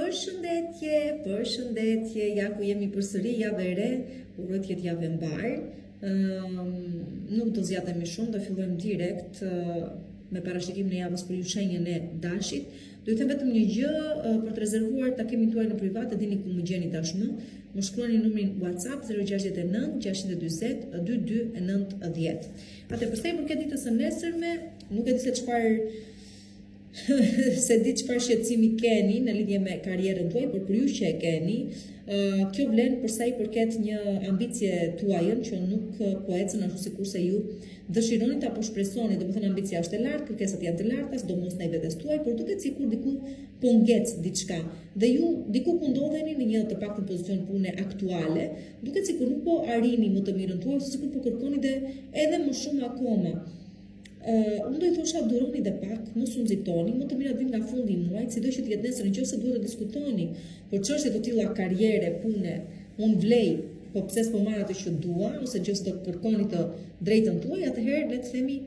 Përshëndetje, përshëndetje, ja ku jemi përsëri, javë e re, uroj të jetë javë e mbarë. Ëm nuk do zgjatemi shumë, do fillojmë direkt me parashikimin e javës për ju shenjën e dashit. Do ju them vetëm një gjë për të rezervuar takimin tuaj në privat, e dini ku më gjeni tashmë. Më shkruani numrin WhatsApp 069 640 2290. Atëherë për sa i përket ditës së nesërme, nuk e di se çfarë s'e di çfarë shqetësimi keni në lidhje me karrierën tuaj, por për ju që e keni, kjo vlen për sa i përket një ambicie tuajën që nuk po ecën ashtu sikurse ju dëshironit apo shpresoni, domethënë ambicia është e lartë, kërkesat janë të larta, sidomos ndaj vetes tuaj, por duket sikur diku po ngec diçka. Dhe ju diku ku ndodheni në një të paktën pozicion pune aktuale, duket sikur nuk po arrini më të mirën tuaj, ose sikur po kërkoni dhe edhe më shumë akoma. Uh, unë do i thosha duroni dhe pak, mos u nxitoni, më të mirat vijnë nga fundi i muajit, sido që të jetë nesër, në qoftë se duhet të diskutoni për çështje të tilla karriere, pune, unë vlej, po pse s'po marr atë që dua, ose në qoftë se do kërkoni të drejtën tuaj, atëherë le të themi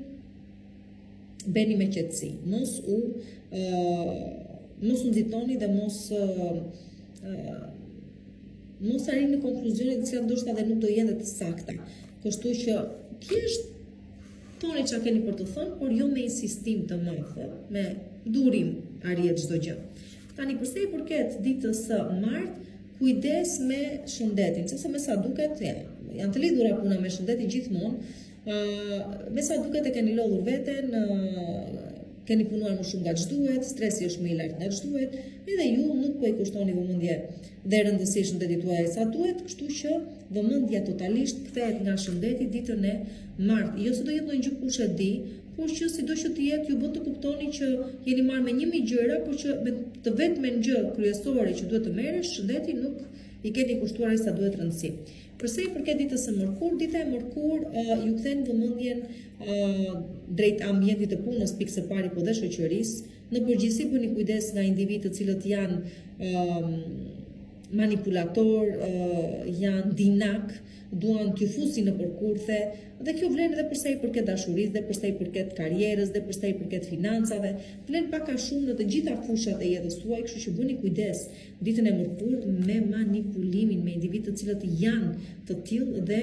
bëni me qetësi. Mos u uh, mos u nxitoni dhe mos uh, uh, mos arrini në konkluzione të cilat ndoshta dhe nuk do jenë të sakta. Kështu që thjesht Thoni çka keni për të thënë, por jo me insistim të madh, me durim arrihet çdo gjë. Tani për sa i përket ditës së martë, kujdes me shëndetin, sepse me sa duket ja, janë të lidhura puna me shëndetin gjithmonë. Ë, uh, me sa duket e keni lodhur veten, uh, keni punuar më shumë nga ç'duhet, stresi është më i lartë nga ç'duhet, edhe ju nuk po i kushtoni vëmendje dhe rëndësi shëndetit tuaj sa duhet, kështu që vëmendja totalisht kthehet nga shëndeti ditën e martë. Jo se do jetë ndonjë gjë kush e di, por që sido që të jetë ju bën të kuptoni që jeni marrë me 1000 gjëra, por që me të vetmen gjë kryesore që duhet të merresh, shëndeti nuk i keni kushtuar sa duhet rëndësi. Për sa i përket ditës së mërkurë, dita e mërkurë uh, ju kthen vëmendjen uh, drejt ambientit të punës pikë së pari po dhe shoqërisë. Në përgjithësi bëni kujdes nga individë të cilët janë uh, manipulator, uh, janë dinak, duan t'ju fusin nëpër kurthe dhe kjo vlen edhe për sa i përket dashurisë dhe për sa i përket karrierës dhe për sa i përket financave, vlen pak a shumë në të gjitha fushat e jetës tuaj, kështu që bëni kujdes ditën e mërkurë me manipulimin me individë të cilët janë të tillë dhe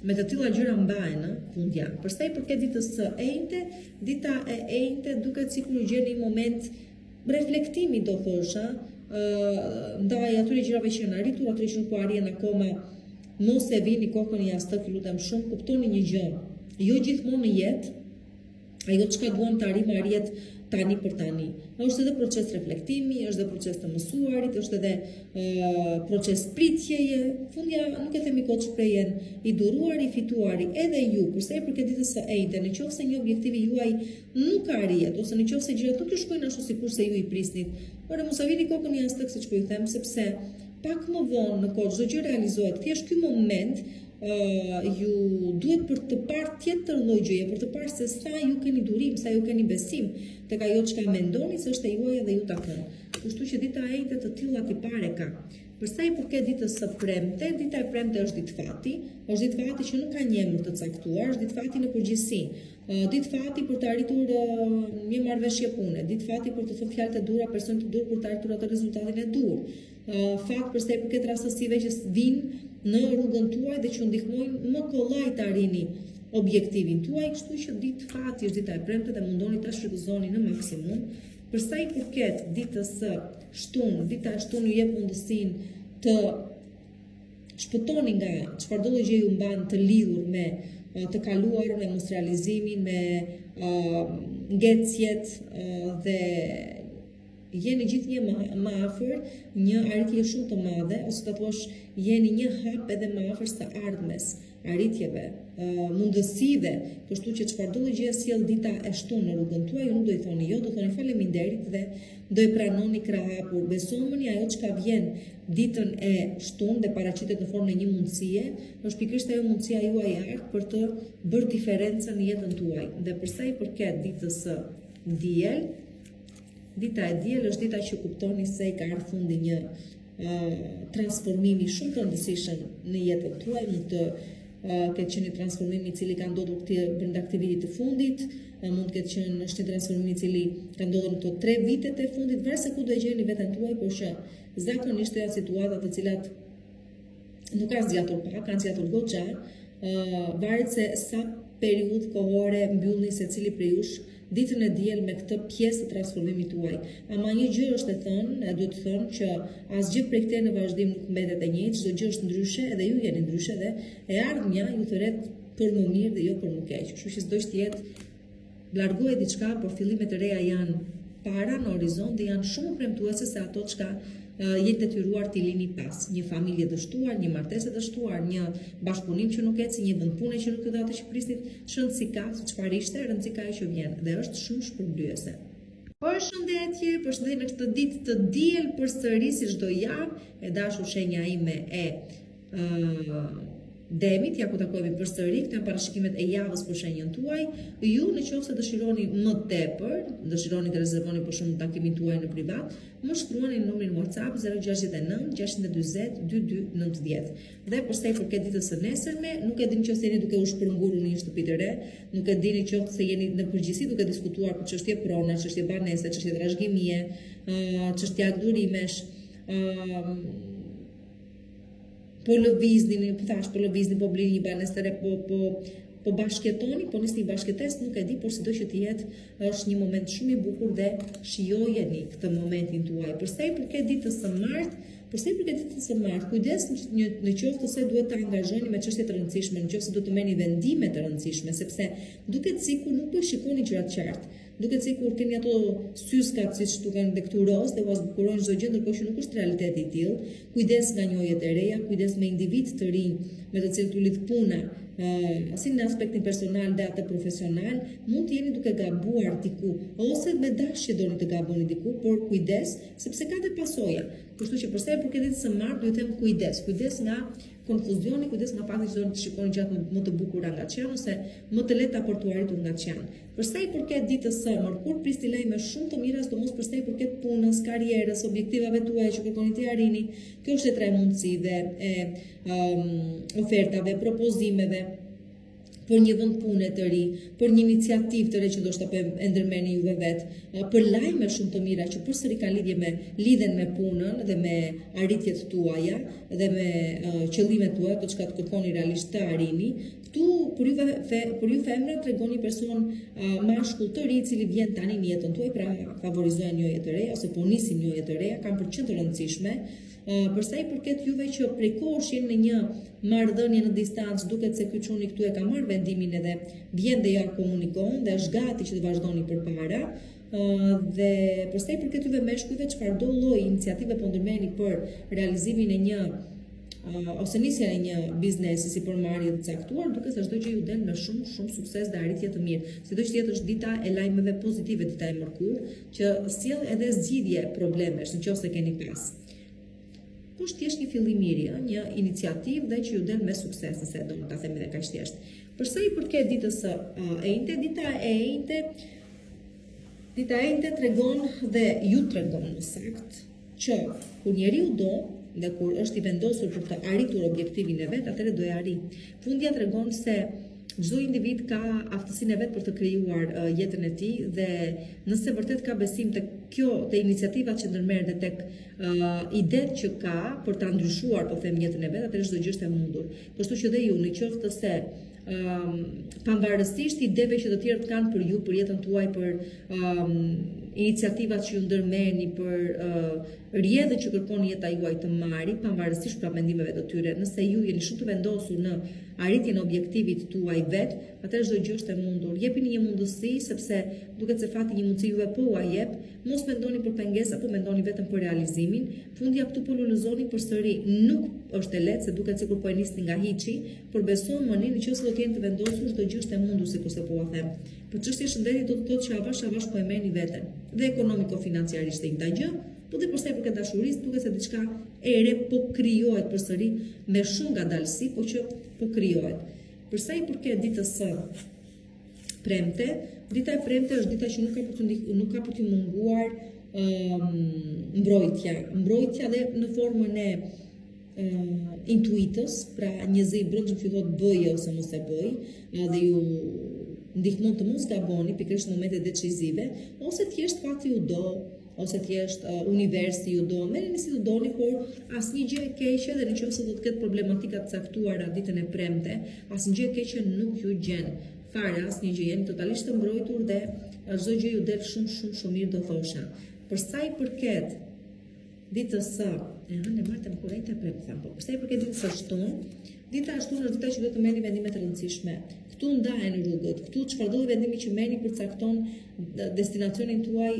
me të tilla gjëra mbahen në fundjavë. Për sa i përket ditës së enjte, dita e enjte duket sikur ju gjen një moment reflektimi do thosha, ë ndaj atyre gjërave që janë arritur, atyre që nuk po arrihen akoma, mos e vini kokën në jastëk, ju lutem shumë, kuptoni një gjë. Jo gjithmonë në jetë Ajo çka duam të arrijmë arrihet tani për tani. Është edhe proces reflektimi, është edhe proces të mësuarit, është edhe e, proces pritjeje. Fundja nuk e themi kot shprehjen i duruari, i fituari, edhe ju, për sa i përket ditës së enjte, në qoftë se një objektiv i juaj nuk arrihet ose në qoftë se gjërat nuk ju shkojnë ashtu sikurse ju i prisnit, ore mos e vini kokën në jastëk siç po ju them, sepse pak më vonë në kohë çdo gjë realizohet. Thjesht ky moment ju duhet për të parë tjetër lloj gjëje, për të parë se sa ju keni durim, sa ju keni besim tek ajo çka mendoni se është e juaja dhe ju takon. Kështu që dita e enjte të tilla tipare ka. Për sa i përket ditës së premte, dita e premte është ditë fati, është ditë fati që nuk ka një emër të caktuar, është ditë fati në përgjithësi. Ditë fati për të arritur një marrëveshje pune, ditë fati për të thënë fjalët e duhura personit të duhur për të arritur atë rezultatin e duhur. Fat për sa i përket rastësive që vijnë në rrugën tuaj dhe që ju ndihmojnë më kollaj të arrini objektivin tuaj, kështu që ditë fati është dita e premte dhe mundoni ta shfrytëzoni në maksimum. Për sa i përket ditës së shtunë, dita e shtunë ju jep mundësinë të shpëtoni nga çfarëdo lloj gjëje ju mban të lidhur me të kaluarën, me mosrealizimin, me uh, ngecjet uh, dhe jeni gjithnjë më, më afër një arritje shumë të madhe, ose ta thuash jeni një hap edhe më afër së ardhmes, arritjeve, mundësive, kështu që çfarëdo lloj gjëje sjell dita e shtunë në rrugën tuaj, ju nuk do i thoni jo, do thoni faleminderit dhe do e pranoni krahhapur. Besomëni ajo çka vjen ditën e shtunë dhe paraqitet në formën e një mundësie, është pikërisht ajo mundësia juaj e artë për të bërë diferencën në jetën tuaj. Dhe për sa i përket ditës së diel, Dita e diel është dita që kuptoni se i ka ardhur fundi një transformimi shumë të rëndësishëm në jetën tuaj, mund të ketë qenë një transformim i cili ka ndodhur këtë brenda këtij viti të fundit, Mund të ketë qenë është një transformim i cili ka ndodhur në këto 3 vitet e fundit, varet se ku do e gjeni veten tuaj, por që zakonisht janë situata të cilat nuk kanë zgjatur pak, kanë zgjatur goxha, uh, varet se sa periudhë kohore mbyllni secili prej jush ditën e diel me këtë pjesë të transformimit tuaj. Ama një gjë është e thënë, e duhet të thënë që asgjë prej këtej në vazhdim nuk mbetet e njëjtë, çdo gjë është ndryshe, edhe ju jeni ndryshe dhe e ardhmja ju thërret për më mirë dhe jo për më keq. Kështu që sido që të jetë largohet diçka, por fillime të reja janë para në horizont dhe janë shumë më premtuese se ato çka jeni detyruar t'i lini pas. Një familje dështuar, një martesë dështuar, një bashkëpunim që nuk eci, një vend pune që nuk ju dha atë që prisnit, ç'rëndësi ka se çfarë ishte, rëndësi ka ajo që vjen dhe është shumë shpërblyese. Përshëndetje, përshëndetje në këtë ditë të diel përsëri si çdo javë, e dashur shenja ime e uh, Demit, ja ku takohemi përsëri, këto janë parashikimet e javës për shenjën tuaj. Ju në qoftë se dëshironi më tepër, dëshironi të rezervoni për shembull takimin tuaj në privat, më shkruani në numrin WhatsApp 069 640 2290. Dhe për sa i përket ditës së nesërme, nuk e di nëse jeni duke u shpërngulur në një shtëpi të re, nuk e di nëse jeni në përgjithësi duke diskutuar për çështje prone, çështje banese, çështje trashëgimie, çështje akdurimesh, ë po lëvizni, po thash, po lëvizni, po blini një banesë të re, po po po bashkëjetoni, po nisni bashkëjetesë, nuk e di, por sido që të jetë, është një moment shumë i bukur dhe shijojeni këtë momentin tuaj. Për sa i përket ditës së martë, për sa i përket ditës së martë, kujdes në, në qoftë se duhet të angazhoheni me çështje të rëndësishme, në qoftë se duhet të merrni vendime të rëndësishme, sepse duket sikur nuk po i shikoni gjërat qartë. Duket sikur keni ato syskat siç duken dhe këtu rozë dhe ua zbukurojnë çdo gjë, ndërkohë që nuk është realiteti i tillë. Kujdes nga njohjet e reja, kujdes me individë të rinj me të cilët ju lidh puna, si në aspektin personal dhe atë profesional, mund të jeni duke gabuar diku ose me dashje doni të gaboni diku, por kujdes sepse ka dhe pasoja. Kështu që për sa i përket ditës së martë, do ju them kujdes, kujdes nga konfuzioni, kujdes nga fakti që doni të shikoni gjërat më të bukura nga ç'janë ose më të lehta për t'u arritur nga ç'janë. Për sa i përket ditës së mërkurë, prisni lajme shumë të mira, sidomos për sa i përket punës, karrierës, objektivave tuaja që kërkoni t'i arrini. Kjo është letra e mundësive, e um, ofertave, propozimeve për një vend pune të ri, për një iniciativë të re që ndoshta po e ndërmerrni juve vet, për lajme shumë të mira që përsëri kanë lidhje me lidhen me punën dhe me arritjet tuaja dhe me uh, qëllimet tuaja, ato çka të kërkoni realisht të arrini. Këtu për ju fe, për ju femra tregon një person uh, mashkull të ri i cili vjen tani në jetën tuaj, pra favorizohen njohje të reja ose po nisin njohje të reja, kanë për të qenë të rëndësishme. Uh, për sa i përket juve që prej kohësh jeni në një marrëdhënie në distancë, duket se ky çuni këtu e ka marrë vendimin edhe vjen dhe ja komunikon dhe është gati që të vazhdoni përpara. Uh, dhe për sa i përket juve meshkujve, çfarëdo lloj iniciative po ndërmerrni për realizimin e një uh, ose nisjen e një biznesi sipërmarrje të caktuar, duket se çdo gjë ju del me shumë shumë sukses dhe arritje të mirë. Sido që të jetë është dita e lajmeve pozitive, dita e mërkurë, që sjell edhe zgjidhje problemesh në qoftë se keni pas. Po është thjesht një fillim i ri, ë, një iniciativë dhe që ju del me sukses, nëse do ta themi edhe kaq thjesht. Për sa i përket ditës së enjte, dita e enjte dita e enjte tregon dhe ju tregon më saktë që kur njeriu do dhe kur është i vendosur për të arritur objektivin e vet, atëherë do e arrijë. Fundja tregon se çdo individ ka aftësinë e vet për të krijuar uh, jetën e tij dhe nëse vërtet ka besim tek kjo, te iniciativat që ndërmerr dhe tek uh, idetë që ka për ta ndryshuar, po them jetën e vet, atëherë çdo gjë është e mundur. Kështu që dhe ju, në qoftë se um, pavarësisht ideve që të tjerët kanë për ju, për jetën tuaj, për um, iniciativat që ju ndërmerrni, për uh, rrjedhën që kërkon jeta juaj të marri, pavarësisht pra mendimeve të tyre, nëse ju jeni shumë të vendosur në arritjen e objektivit tuaj vet, atëherë çdo gjë është e mundur. Jepini një mundësi sepse duket se fati një mundësi juve po ua jep, mos mendoni për pengesa, po mendoni vetëm për realizimin. Fundja këtu po lulëzoni përsëri. Nuk është e lehtë se duket sikur po e nisni nga hiçi, por besomëni, në qoftë se do të jeni të vendosur, çdo gjë është e mundur sikurse po ua them. Për çështje shëndeti do të thotë që avash avash po e merrni veten. Dhe ekonomiko-financiarisht e njëjta gjë, po dhe për sa i përket dashurisë, duket se diçka e re po krijohet përsëri me shumë ngadalësi, po që po krijohet. Për sa i përket ditës së premte, dita e premte është dita që nuk ka për të nuk ka për të munguar um, mbrojtja, mbrojtja dhe në formën e uh, intuitës, pra një zë i brendshëm që thotë bëje ose mos e bëj, dhe ju ndihmon të mos gaboni pikërisht në momente decizive, ose thjesht fati ju do, ose thjesht uh, universi ju do, merreni si të doni, por asnjë gjë e keqe dhe në qoftë se do të ketë problematika të caktuara ditën e premte, asnjë gjë e keqe nuk ju gjen. Fare asnjë gjë, jeni totalisht të mbrojtur dhe çdo gjë ju del shumë shumë shumë mirë do thosha. Për sa i përket ditës së e hënë, e martë, mërkurë, enjte, premte, thamë, po. Për sa i përket ditës së shtunë, dita e shtunë është dita që duhet të merrni vendime të rëndësishme. Këtu ndahen rrugët, këtu çfarëdo vendimi që merrni përcakton destinacionin tuaj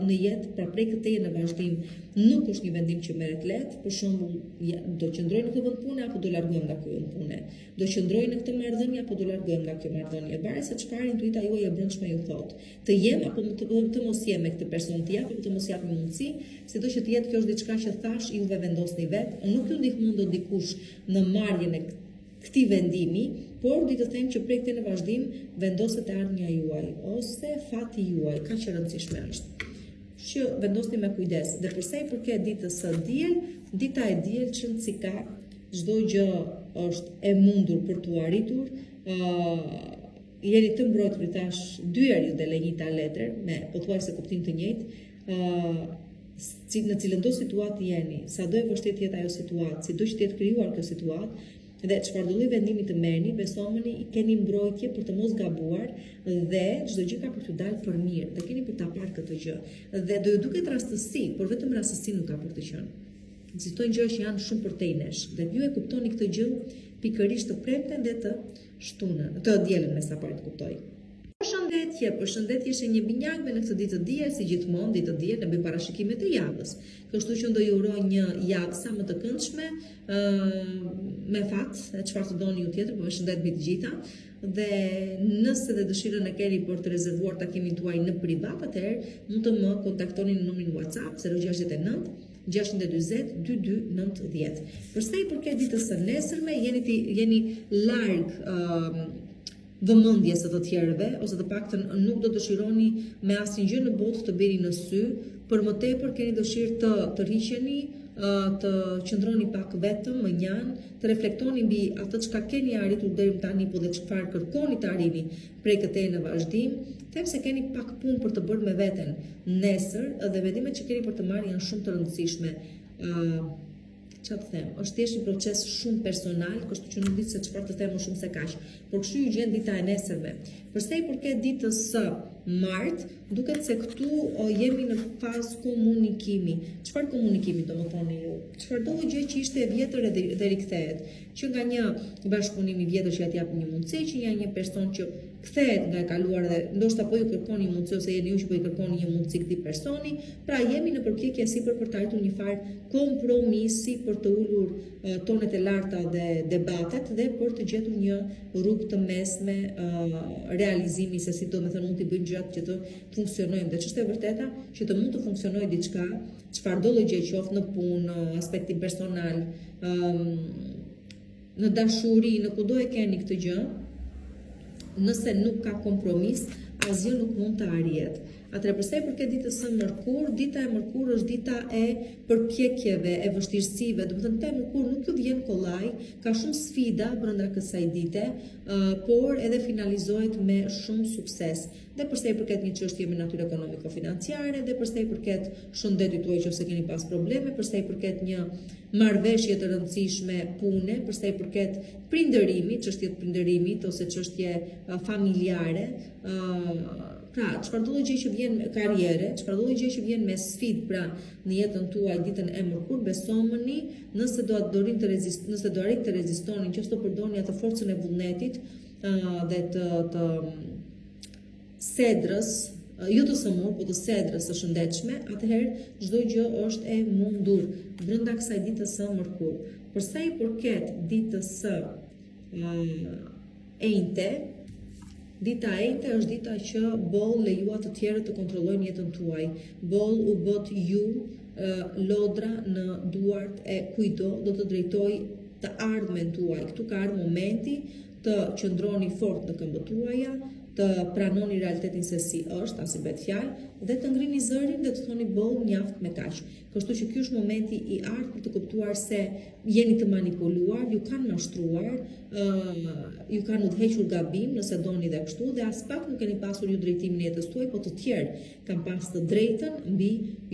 në jetë, pra prej këtej në vazhdim nuk është një vendim që merret lehtë, për shembull, ja, do qëndroj në këtë vend pune apo do largohem nga ky vend pune. Do qëndroj në këtë marrëdhënie apo do largohem nga kjo marrëdhënie. Varet se çfarë intuita juaj e brendshme ju thotë. Të jem apo të, të mos jem me këtë person, të jap apo të mos jap një mundësi, sido që të jetë kjo është diçka që thashë juve vendosni vetë, nuk ju ndihmon dot dikush në marrjen e këtij vendimi, por di të them që prej këtej në vazhdim vendoset e ardhmja juaj ose fati juaj, kaq e rëndësishme është. Që vendosni me kujdes. Dhe për sa i përket ditës së diel, dita e diel ç'rëndësi ka, çdo gjë është e mundur për t'u arritur, ë uh, jeni të mbrojtur i thashë dy herë ju del e njëjta letër me pothuajse kuptim të njëjtë, ë uh, si në cilëndo situatë jeni, sado e vështirë të jetë ajo situatë, sido që të jetë krijuar kjo situatë, dhe çfarëdo lloj vendimi të merrni, besomëni, keni mbrojtje për të mos gabuar dhe çdo gjë ka për t'ju dalë për mirë dhe keni për ta parë këtë gjë. Dhe do ju duket rastësi, por vetëm rastësi nuk ka për të qenë. Ekzistojnë gjëra që janë shumë përtej nesh dhe ju e kuptoni këtë gjë pikërisht të premten dhe të shtunën, të dielën me sa pari të kuptoj. Përshëndetje, përshëndetje shenjë binjakëve në këtë ditë të diel, si gjithmonë ditë të diel ne bëjmë parashikimet e javës. Kështu që do ju uroj një javë sa më të këndshme, ë me fat, e çfarë të doni ju tjetër, por me shëndet mbi të gjitha. Dhe nëse dhe dëshirën e keni për të rezervuar takimin tuaj në privat, atëherë mund të më kontaktoni në numrin WhatsApp 069 640 22 90. Për sa i përket ditës së nesërme, jeni ti, jeni larg ëm uh, vëmendjes së të tjerëve ose të paktën nuk do dëshironi me asnjë gjë në botë të bini në sy, për më tepër keni dëshirë të tërhiqeni, të qëndroni pak vetëm mënjanë, të reflektoni mbi atë çka keni arritur deri më tani, po dhe çfarë kërkoni të arrini prej këtej në vazhdim, them se keni pak punë për të bërë me veten nesër dhe vendimet që keni për të marrë janë shumë të rëndësishme. Ë uh, ça të them, është thjesht një proces shumë personal, kështu që nuk di se çfarë të them më shumë se kaq. Por kështu ju gjen dita e nesërme. Për sa i përket ditës së martë, duket se këtu o, jemi në fazë komunikimi. Çfarë komunikimi do më thoni ju? Çfarëdo gjë që ishte e vjetër edhe dhe rikthehet? Që nga një bashkëpunim i vjetër që ja t'jap një mundësi, që nga një person që kthehet nga e kaluara dhe ndoshta po ju kërkon një mundësi ose jeni ju që po i kërkoni një mundësi këtij personi, pra jemi në përpjekje sipër për të arritur një farë kompromisi për të ulur tonet e larta dhe debatet dhe për të gjetur një rrugë të mesme uh, realizimi se si domethënë mund t'i bëjmë gjërat që të funksionojnë dhe ç'është e vërteta që të mund të funksionojë diçka çfarëdo lloj gjë qoftë në punë, në aspektin personal, ëm um, në dashuri, në kudo e keni këtë gjë, nëse nuk ka kompromis, asgjë nuk mund të arrihet. Atëherë për sa i përket ditës së mërkurë, dita e mërkurë është dita e përpjekjeve, e vështirësive, domethënë dita e mërkurë nuk ju vjen kollaj, ka shumë sfida brenda kësaj dite, uh, por edhe finalizohet me shumë sukses. Dhe për sa i përket një çështje me natyrë ekonomiko-financiare, dhe për sa i përket shëndetit tuaj nëse keni pas probleme, për sa i përket një marrëveshje të rëndësishme pune, për sa i përket prindërimit, çështje të prindërimit ose çështje familjare, ë pra, çfarëdo lloj gjë që vjen me karriere, çfarëdo lloj gjë që vjen me sfidë, pra në jetën tuaj ditën e mërkurë, besomëni, nëse do të arrini të rezist, nëse do arrini të rezistoni, nëse do përdorni atë forcën e vullnetit, dhe të të sedrës, jo të sëmurë, po të sedrës së shëndetshme, atëherë çdo gjë është e mundur brenda kësaj ditës së mërkurë. Për sa i përket ditës së uh, enjte, dita e enjte është dita që boll lejuat të tjerët të kontrollojnë jetën tuaj. Boll u bëtë ju uh, lodra në duart e kujtdo do të drejtojë të ardhmen tuaj. Këtu ka ardhur momenti të qëndroni fort në këmbët tuaja, Të pranoni realitetin se si është, a si bëhet fjalë, dhe të ngrini zërin dhe të thoni boll mjaft me kaq. Kështu që ky është momenti i artë për të kuptuar se jeni të manipuluar, ju kanë mashtruar, ë uh, ju kanë udhëhequr gabim nëse doni dhe kështu dhe aspak nuk keni pasur ju drejtimin e jetës tuaj, po të tjerë kanë pas të drejtën mbi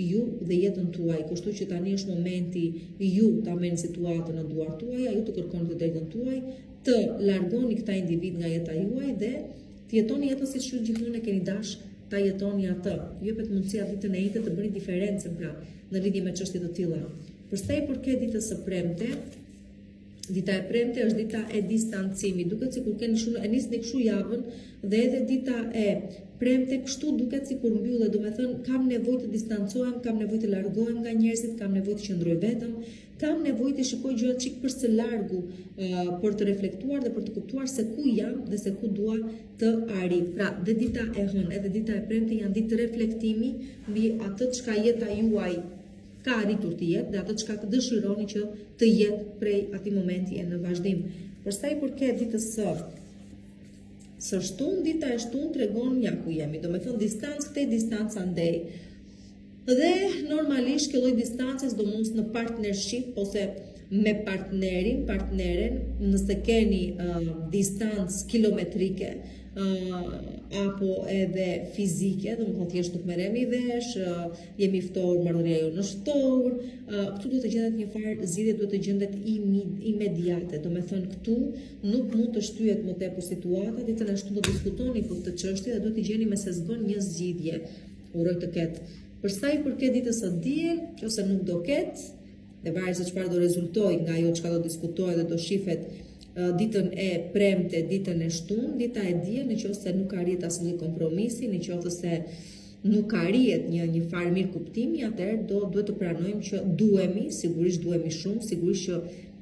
ju dhe jetën tuaj. Kështu që tani është momenti ju ta merrni situatën në duart tuaja, ju të kërkoni të drejtën tuaj, të largoni këta individë nga jeta juaj dhe të jetoni jetën siç ju gjithmonë e keni dash ta jetoni atë. Ju jepet mundësia ditën e enjte të bëni diferencën pra në lidhje me çështje të tilla. Për sa i përket ditës së premte, dita e premte është dita e distancimit. Duket sikur keni shumë e nisni kështu javën dhe edhe dita e premte kështu duket sikur mbyllet, domethënë kam nevojë të distancohem, kam nevojë të largohem nga njerëzit, kam nevojë të qëndroj vetëm, Kam nevojë të shikoj gjërat çik për së largu për të reflektuar dhe për të kuptuar se ku jam dhe se ku dua të arrij. Pra, dhe dita e hënë, edhe dita e premte janë ditë reflektimi mbi atë çka jeta juaj ka arritur të jetë dhe atë çka dëshironi që të jetë prej atij momenti e në vazhdim. Për sa i përket ditës së së shtunë, dita e shtunë tregon ja ku jemi, domethënë distancë këtej, distancë andej. Dhe normalisht kjo lloj distance sidomos në partnership ose me partnerin, partneren, nëse keni uh, distancë kilometrike uh, apo edhe fizike, domethënë thjesht nuk merremi vesh, uh, jemi ftohur, marrëdhënia jonë është ftohur, uh, këtu duhet të gjendet një farë zgjidhje, duhet të gjendet imediate, domethënë këtu nuk mund të shtyhet më tepër situata, ditën e shtunë do diskutoni për këtë çështje dhe duhet të gjeni me se s'bën një zgjidhje. Uroj të ketë. Për sa i përket ditës së diel, nëse nuk do ketë, dhe varet se çfarë do rezultojë nga ajo çka do diskutohet dhe do shifet ditën e premte, ditën e shtunë, dita e diel, në qoftë se nuk arrihet asnjë kompromisi, në qoftë se nuk arrihet një një farë mirëkuptimi, atëherë do duhet të pranojmë që duhemi, sigurisht duhemi shumë, sigurisht që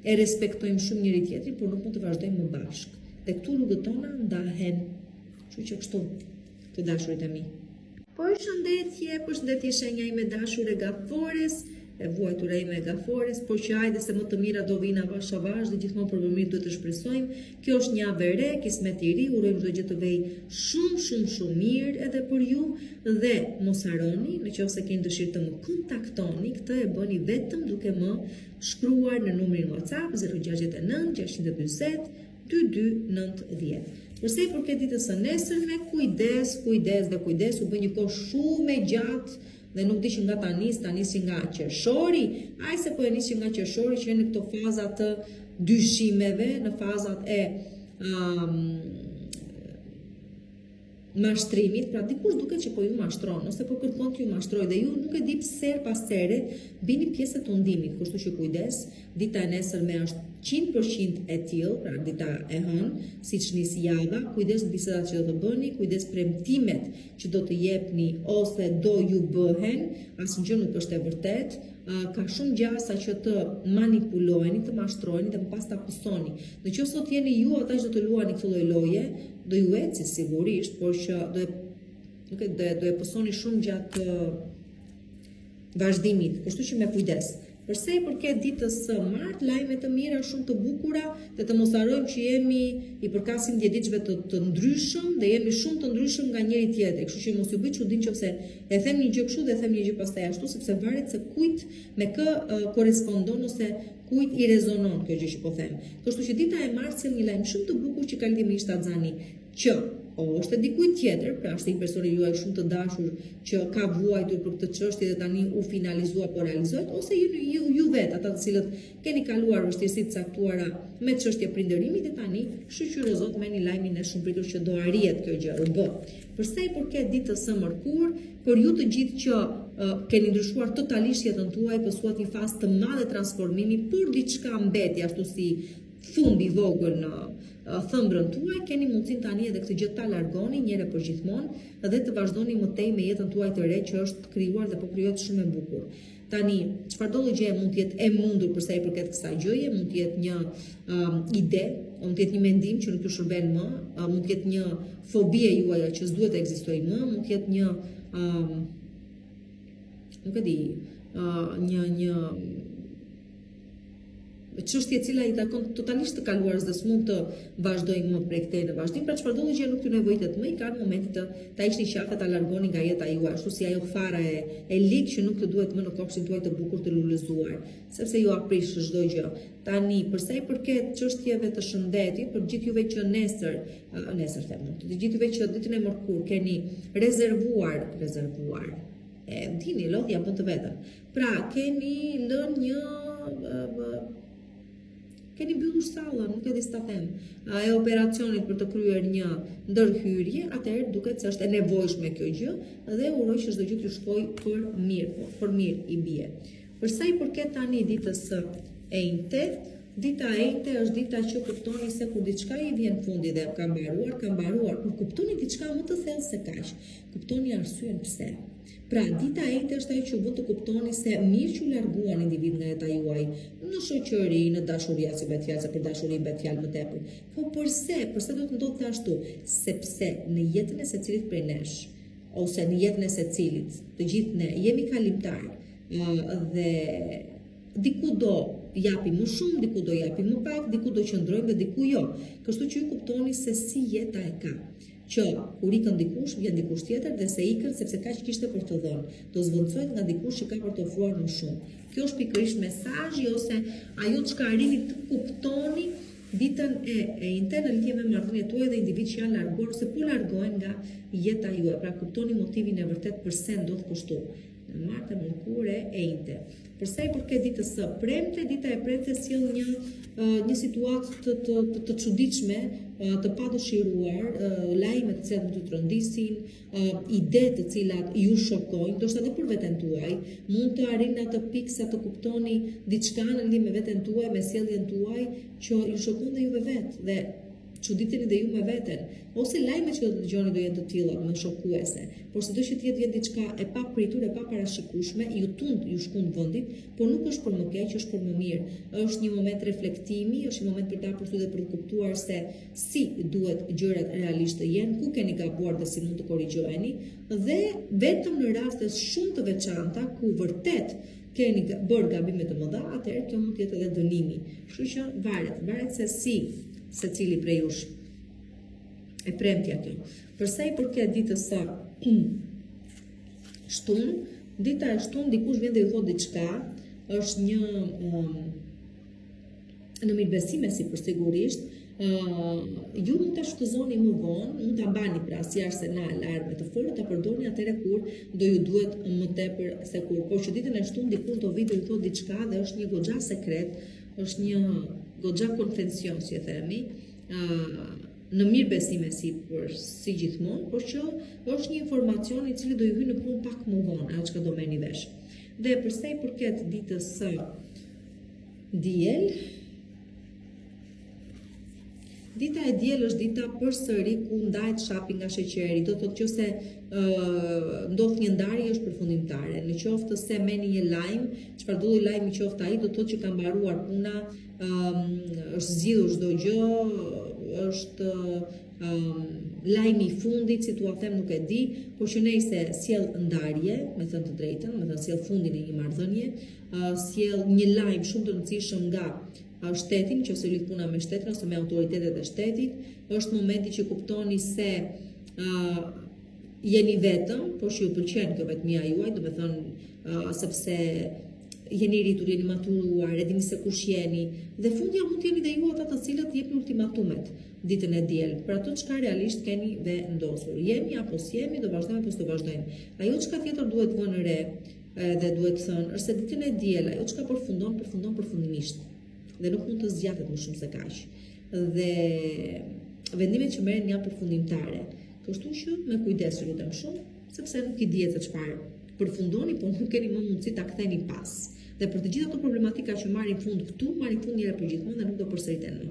e respektojmë shumë njëri tjetrin, por nuk mund të vazhdojmë më bashkë. Dhe këtu rrugët tona ndahen. Kështu që kështu. Të dashurit e mi. Përshëndetje, përshëndetje shenja ime e dashur e gafores, e vuajtura ime e gafores, por që hajde se më të mira do vijnë avash avash dhe gjithmonë për më mirë duhet të shpresojmë. Kjo është një javë e re, kismet i ri, urojmë çdo gjë të vejë shumë shumë shumë mirë edhe për ju dhe mos harroni, në qoftë se keni dëshirë të më kontaktoni, këtë e bëni vetëm duke më shkruar në numrin WhatsApp 069 640 2290. Për sa i përket ditës së nesërme, kujdes, kujdes dhe kujdes, u bë një kohë shumë e gjatë dhe nuk di që nga ta nis, ta nis që nga qershori, aj se po e nis që nga qershori që jeni në këto faza të dyshimeve, në fazat e um, mashtrimit, pra dikush duket që po ju mashtron ose po kërkon t'ju mashtrojë dhe ju nuk e di pse herë pas here bini pjesë e tundimit, kështu që kujdes, dita e nesërme është 100% e tillë, pra dita e hënë, siç nis java, kujdes në bisedat që do të bëni, kujdes premtimet që do të jepni ose do ju bëhen, asnjë gjë nuk është e vërtetë, ka shumë gjasa që të manipuloheni, të mashtroheni dhe më pas ta pësoni. Në qoftë se do të jeni ju ata që do të luani këtë lloj loje, do ju eci sigurisht, por që do e nuk e do e do e pësoni shumë gjatë vazhdimit, kështu që me kujdes. Për sa i përket ditës së martë, lajme të mira, shumë të bukura dhe të mos harrojmë që jemi i përkasim dhjetëditëshve të, të ndryshëm dhe jemi shumë të ndryshëm nga njëri tjetri, kështu që mos ju bëjë çudi nëse e them një gjë kështu dhe e them një gjë pastaj ashtu, sepse varet se kujt me kë uh, korrespondon ose kujt i rezonon kjo gjë që po them. Kështu që dita e martë sjell një lajm shumë të bukur që ka lidhje me një shtatzani që o është e dikujt tjetër, pra është një personi juaj shumë të dashur që ka vuajtur për këtë çështje dhe tani u finalizua po realizohet, ose ju ju, ju vetë, ata të cilët keni kaluar vështirësi të caktuara me çështje prindërimi dhe tani shyqyr o Zot merrni lajmin e shumëpritur që do arrihet kjo gjë, u bë. Për sa i përket ditës së mërkurë, për ju të gjithë që uh, keni ndryshuar totalisht jetën tuaj, pësuat një fazë të madhe transformimi, por diçka mbeti ashtu si thumb i vogël në thëmbrën tuaj, keni mundësinë tani edhe këtë gjë ta largoni një herë për gjithmonë dhe të vazhdoni më tej me jetën tuaj të re që është krijuar dhe po krijohet shumë e bukur. Tani, çfarëdo lloj gjëje mund të jetë e mundur për sa i përket kësaj gjëje, mund të jetë një um, ide, mund të jetë një mendim që nuk ju shërben më, uh, mund të jetë një fobi e juaja që s'duhet të ekzistojë më, mund të jetë një um, nuk e di, uh, një një. çështje e cila i takon totalisht të kaluarës dhe s'mund të vazhdojë më prej këtej në vazhdim, pra çfarëdo lloj gjëje nuk ju nevojitet më, i ka ardhur momenti të ta hiqni qafe ta largoni nga jeta juaj, ashtu si ajo fara e e ligë që nuk të duhet më në kopshtin tuaj të bukur të lulëzuar, sepse jua prish çdo gjë. Tani, për sa i përket çështjeve të shëndetit, për gjithë juve që nesër, nesër them, të gjithë juve që ditën e mërkurë keni rezervuar, rezervuar, e dini, lodhja bën të vetën. Pra, keni lënë një keni mbyllur sallën, nuk e di si ta them, e operacionit për të kryer një ndërhyrje, atëherë duket se është e nevojshme kjo gjë dhe uroj që çdo gjë t'ju shkojë për mirë, po, për mirë i bie. Për sa i përket tani ditës së enjte, dita e enjte është dita që kuptoni se kur diçka i vjen fundi dhe ka mbaruar, ka mbaruar, por kuptoni diçka më të thellë se kaq. Kuptoni arsyen pse. Pra, dita e enjte është ajo që ju bën të kuptoni se mirë që u larguan individë nga jeta juaj, në shoqëri, në dashuri, si bëhet fjalë se për dashuri bëhet fjalë më tepër. Po përse? Përse do të ndodhte ashtu? Sepse në jetën e secilit prej nesh, ose në jetën e secilit, të gjithë ne jemi kalimtarë dhe diku do japim më shumë, diku do japim më pak, diku do qëndrojmë dhe diku jo. Kështu që ju kuptoni se si jeta e ka që kur ikën dikush, vjen dikush tjetër dhe se ikën sepse kaq kishte për të dhënë. Do zvendësohet nga dikush që ka për të ofruar më shumë. Kjo është pikërisht mesazhi ose ajo çka arrini të kuptoni ditën e enjte në lidhje me marrëdhëniet tuaja dhe individë që janë larguar ose po largohen nga jeta juaj. Pra kuptoni motivin e vërtetë përse ndodh kështu. E martë, mërkurë, e enjte. Për sa i përket ditës së premte, dita e premte sjell një një situatë të të të, të çuditshme, të padëshiruar, lajme të cilat mund t'ju trondisin, ide të cilat ju shokojnë, ndoshta edhe për veten tuaj, mund të arrini në atë pikë sa të kuptoni diçka në lidhje me veten tuaj, me sjelljen tuaj, që ju shokon dhe juve vetë dhe çuditeni dhe ju me veten, ose lajmet që do të dëgjoni do jenë të tilla, më shokuese. Por sido që të jetë vjen diçka e papritur, e paparashikueshme, ju tund, ju shkund vendit, por nuk është për më keq, është për më mirë. Është një moment reflektimi, është një moment për të hapur sytë dhe për të kuptuar se si duhet gjërat realisht të jenë, ku keni gabuar dhe si mund të korrigjoheni, dhe vetëm në raste shumë të veçanta ku vërtet keni bërë gabime të mëdha, atëherë kjo mund të jetë edhe dënimi. Kështu që varet, varet se si secili prej jush. E premtja kjo. Për sa i përket ditës së shtunë, dita e shtunë dikush vjen dhe ju thotë diçka, është një um, në mirëbesim e sipër sigurisht, uh, ju mund ta shfrytëzoni më vonë, mund ta mbani pra si arsenal arme të fortë, ta përdorni atëherë kur do ju duhet më tepër se kur. Por që ditën e shtunë dikush do vijë dhe ju thotë diçka dhe është një goxha sekret, është një goxha konfesion, si e themi, uh, në mirëbesim e sipër si gjithmonë, por që është një informacion i cili do ju hyjë në punë pak më vonë, ajo çka do merrni vesh. Dhe për sa i përket ditës së diel, Dita e diel është dita përsëri ku ndahet shapi nga sheqeri. Do të thotë që se ë ndodh një ndarje është përfundimtare. Në qoftë se merrni një lajm, çfarëdo lloj lajmi qoftë ai, do të thotë që ka mbaruar puna, ë është zgjidhur çdo gjë, është ë lajmi i fundit, si t'ua them nuk e di, por që nejse sjell ndarje, me thënë të drejtën, me thënë sjell fundin e një marrëdhënie, sjell një lajm shumë të rëndësishëm nga shteti, në qoftë se lidh puna me shtetin ose me autoritetet e shtetit, është momenti që kuptoni se uh, jeni vetëm, por që ju pëlqen kjo vetmia juaj, domethënë uh, sepse jeni rritur, jeni maturuar, e dini se kush jeni, dhe fundja mund të jeni dhe ju ata të cilët jepni ultimatumet ditën e diel, për ato çka realisht keni vendosur. Jemi apo s'jemi, do vazhdojmë apo s'do vazhdojmë. Ajo çka tjetër duhet vënë re, Edhe duhet thënë, është se ditën e diel ajo çka përfundon, përfundon përfundimisht dhe nuk mund të zgjatet më shumë se kaq. Dhe vendimet që merren janë përfundimtare. Kështu që me kujdes ju lutem shumë, sepse nuk i dihet se çfarë përfundoni, por nuk keni më mundësi ta ktheni pas. Dhe për të gjitha ato problematika që marrin fund këtu, marrin fund një herë përgjithmonë dhe nuk do përsëriten më.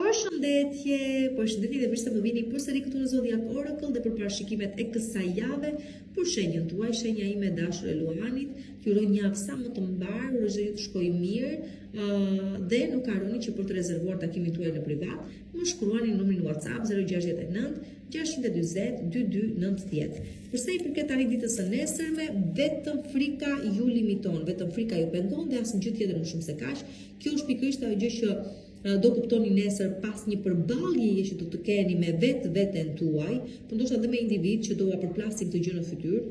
Përshëndetje, përshëndetje dhe mirë se më vini përsëri këtu në Zodiac Oracle dhe për parashikimet e kësaj jave për shenjën tuaj, shenja ime e dashur e Luanit, t'ju uroj një javë sa më të mbarë, uroj çdo gjë të shkojë mirë, uh, dhe nuk harroni që për të rezervuar takimin tuaj në privat, më shkruani në numrin WhatsApp 069 640 2290. Për sa i përket tani ditës së nesërme, vetëm frika ju limiton, vetëm frika ju pengon dhe asnjë gjë tjetër më shumë se kaq. Kjo është pikërisht ajo gjë që do kuptoni nesër pas një përballjeje që do të keni me vetveten tuaj, po ndoshta edhe me individë që do ua përplasin këtë gjë në fytyrë,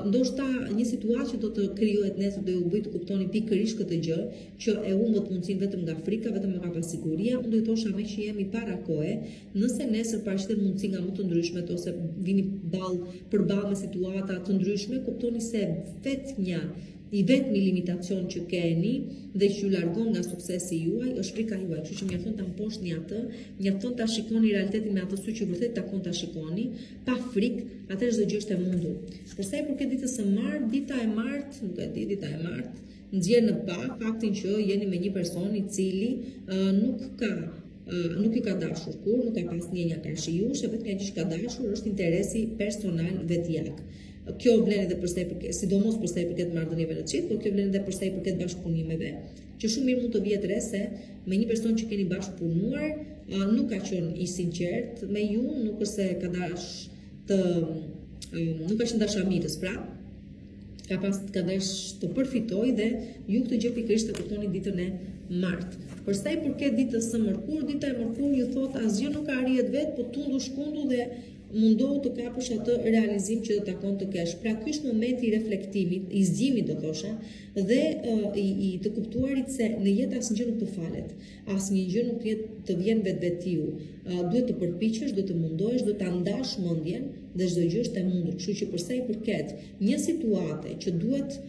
ndoshta një situatë që do të krijohet nesër do ju bëjë të kuptoni pikërisht këtë gjë, që e humbët mundësinë vetëm nga frika, vetëm nga pasiguria, unë do ju thosha meqë jemi para kohe, nëse nesër paraqiten mundësi nga më të ndryshmet ose vini ballë përballë me situata të ndryshme, kuptoni se vetmja I vetmi limitacion që keni dhe që ju largon nga suksesi juaj është frika juaj, kështu që mjafton ta mposhtni atë, mjafton ta shikoni realitetin me atë sy që vërtet takon ta shikoni, pa frikë, atëherë çdo gjë është e mundur. Për sa i përket ditës së martë, dita e martë, nuk e di, dita e martë, nxjerr në pah faktin që jeni me një person i cili uh, nuk ka uh, nuk ju ka dashur kurrë, nuk ka pas ndjenja karshi jush, e vetmja gjë që ka dashur është interesi personal vetjak. Kjo vlen edhe për sa i përket, sidomos për sa i përket marrëdhënieve në çift, por kjo vlen edhe për sa i përket bashkëpunimeve, që shumë mirë mund të vihet re se me një person që keni bashkëpunuar, nuk ka qenë i sinqertë me ju, nuk është se ka dash të nuk ka qenë dashamirës, pra ka pas ka dash të përfitojë dhe ju këtë gjë pikërisht e kuptoni ditën e martë. Për sa i përket ditës së mërkurë, dita e mërkurë ju thotë asgjë nuk arrihet vetë, po tundu shkundu dhe Mundohu të kapësh atë realizim që të takon të kesh. Pra ky është momenti i reflektimit, i zgjimit do thosha, dhe uh, i, i të kuptuarit se në jetë asnjë gjë nuk të falet, asnjë gjë nuk të jetë të vjen vetvetiu. Uh, duhet të përpiqesh, duhet të mundohesh, duhet ta ndash mendjen dhe çdo gjë është e mundur. Kështu që për sa i përket një situate që duhet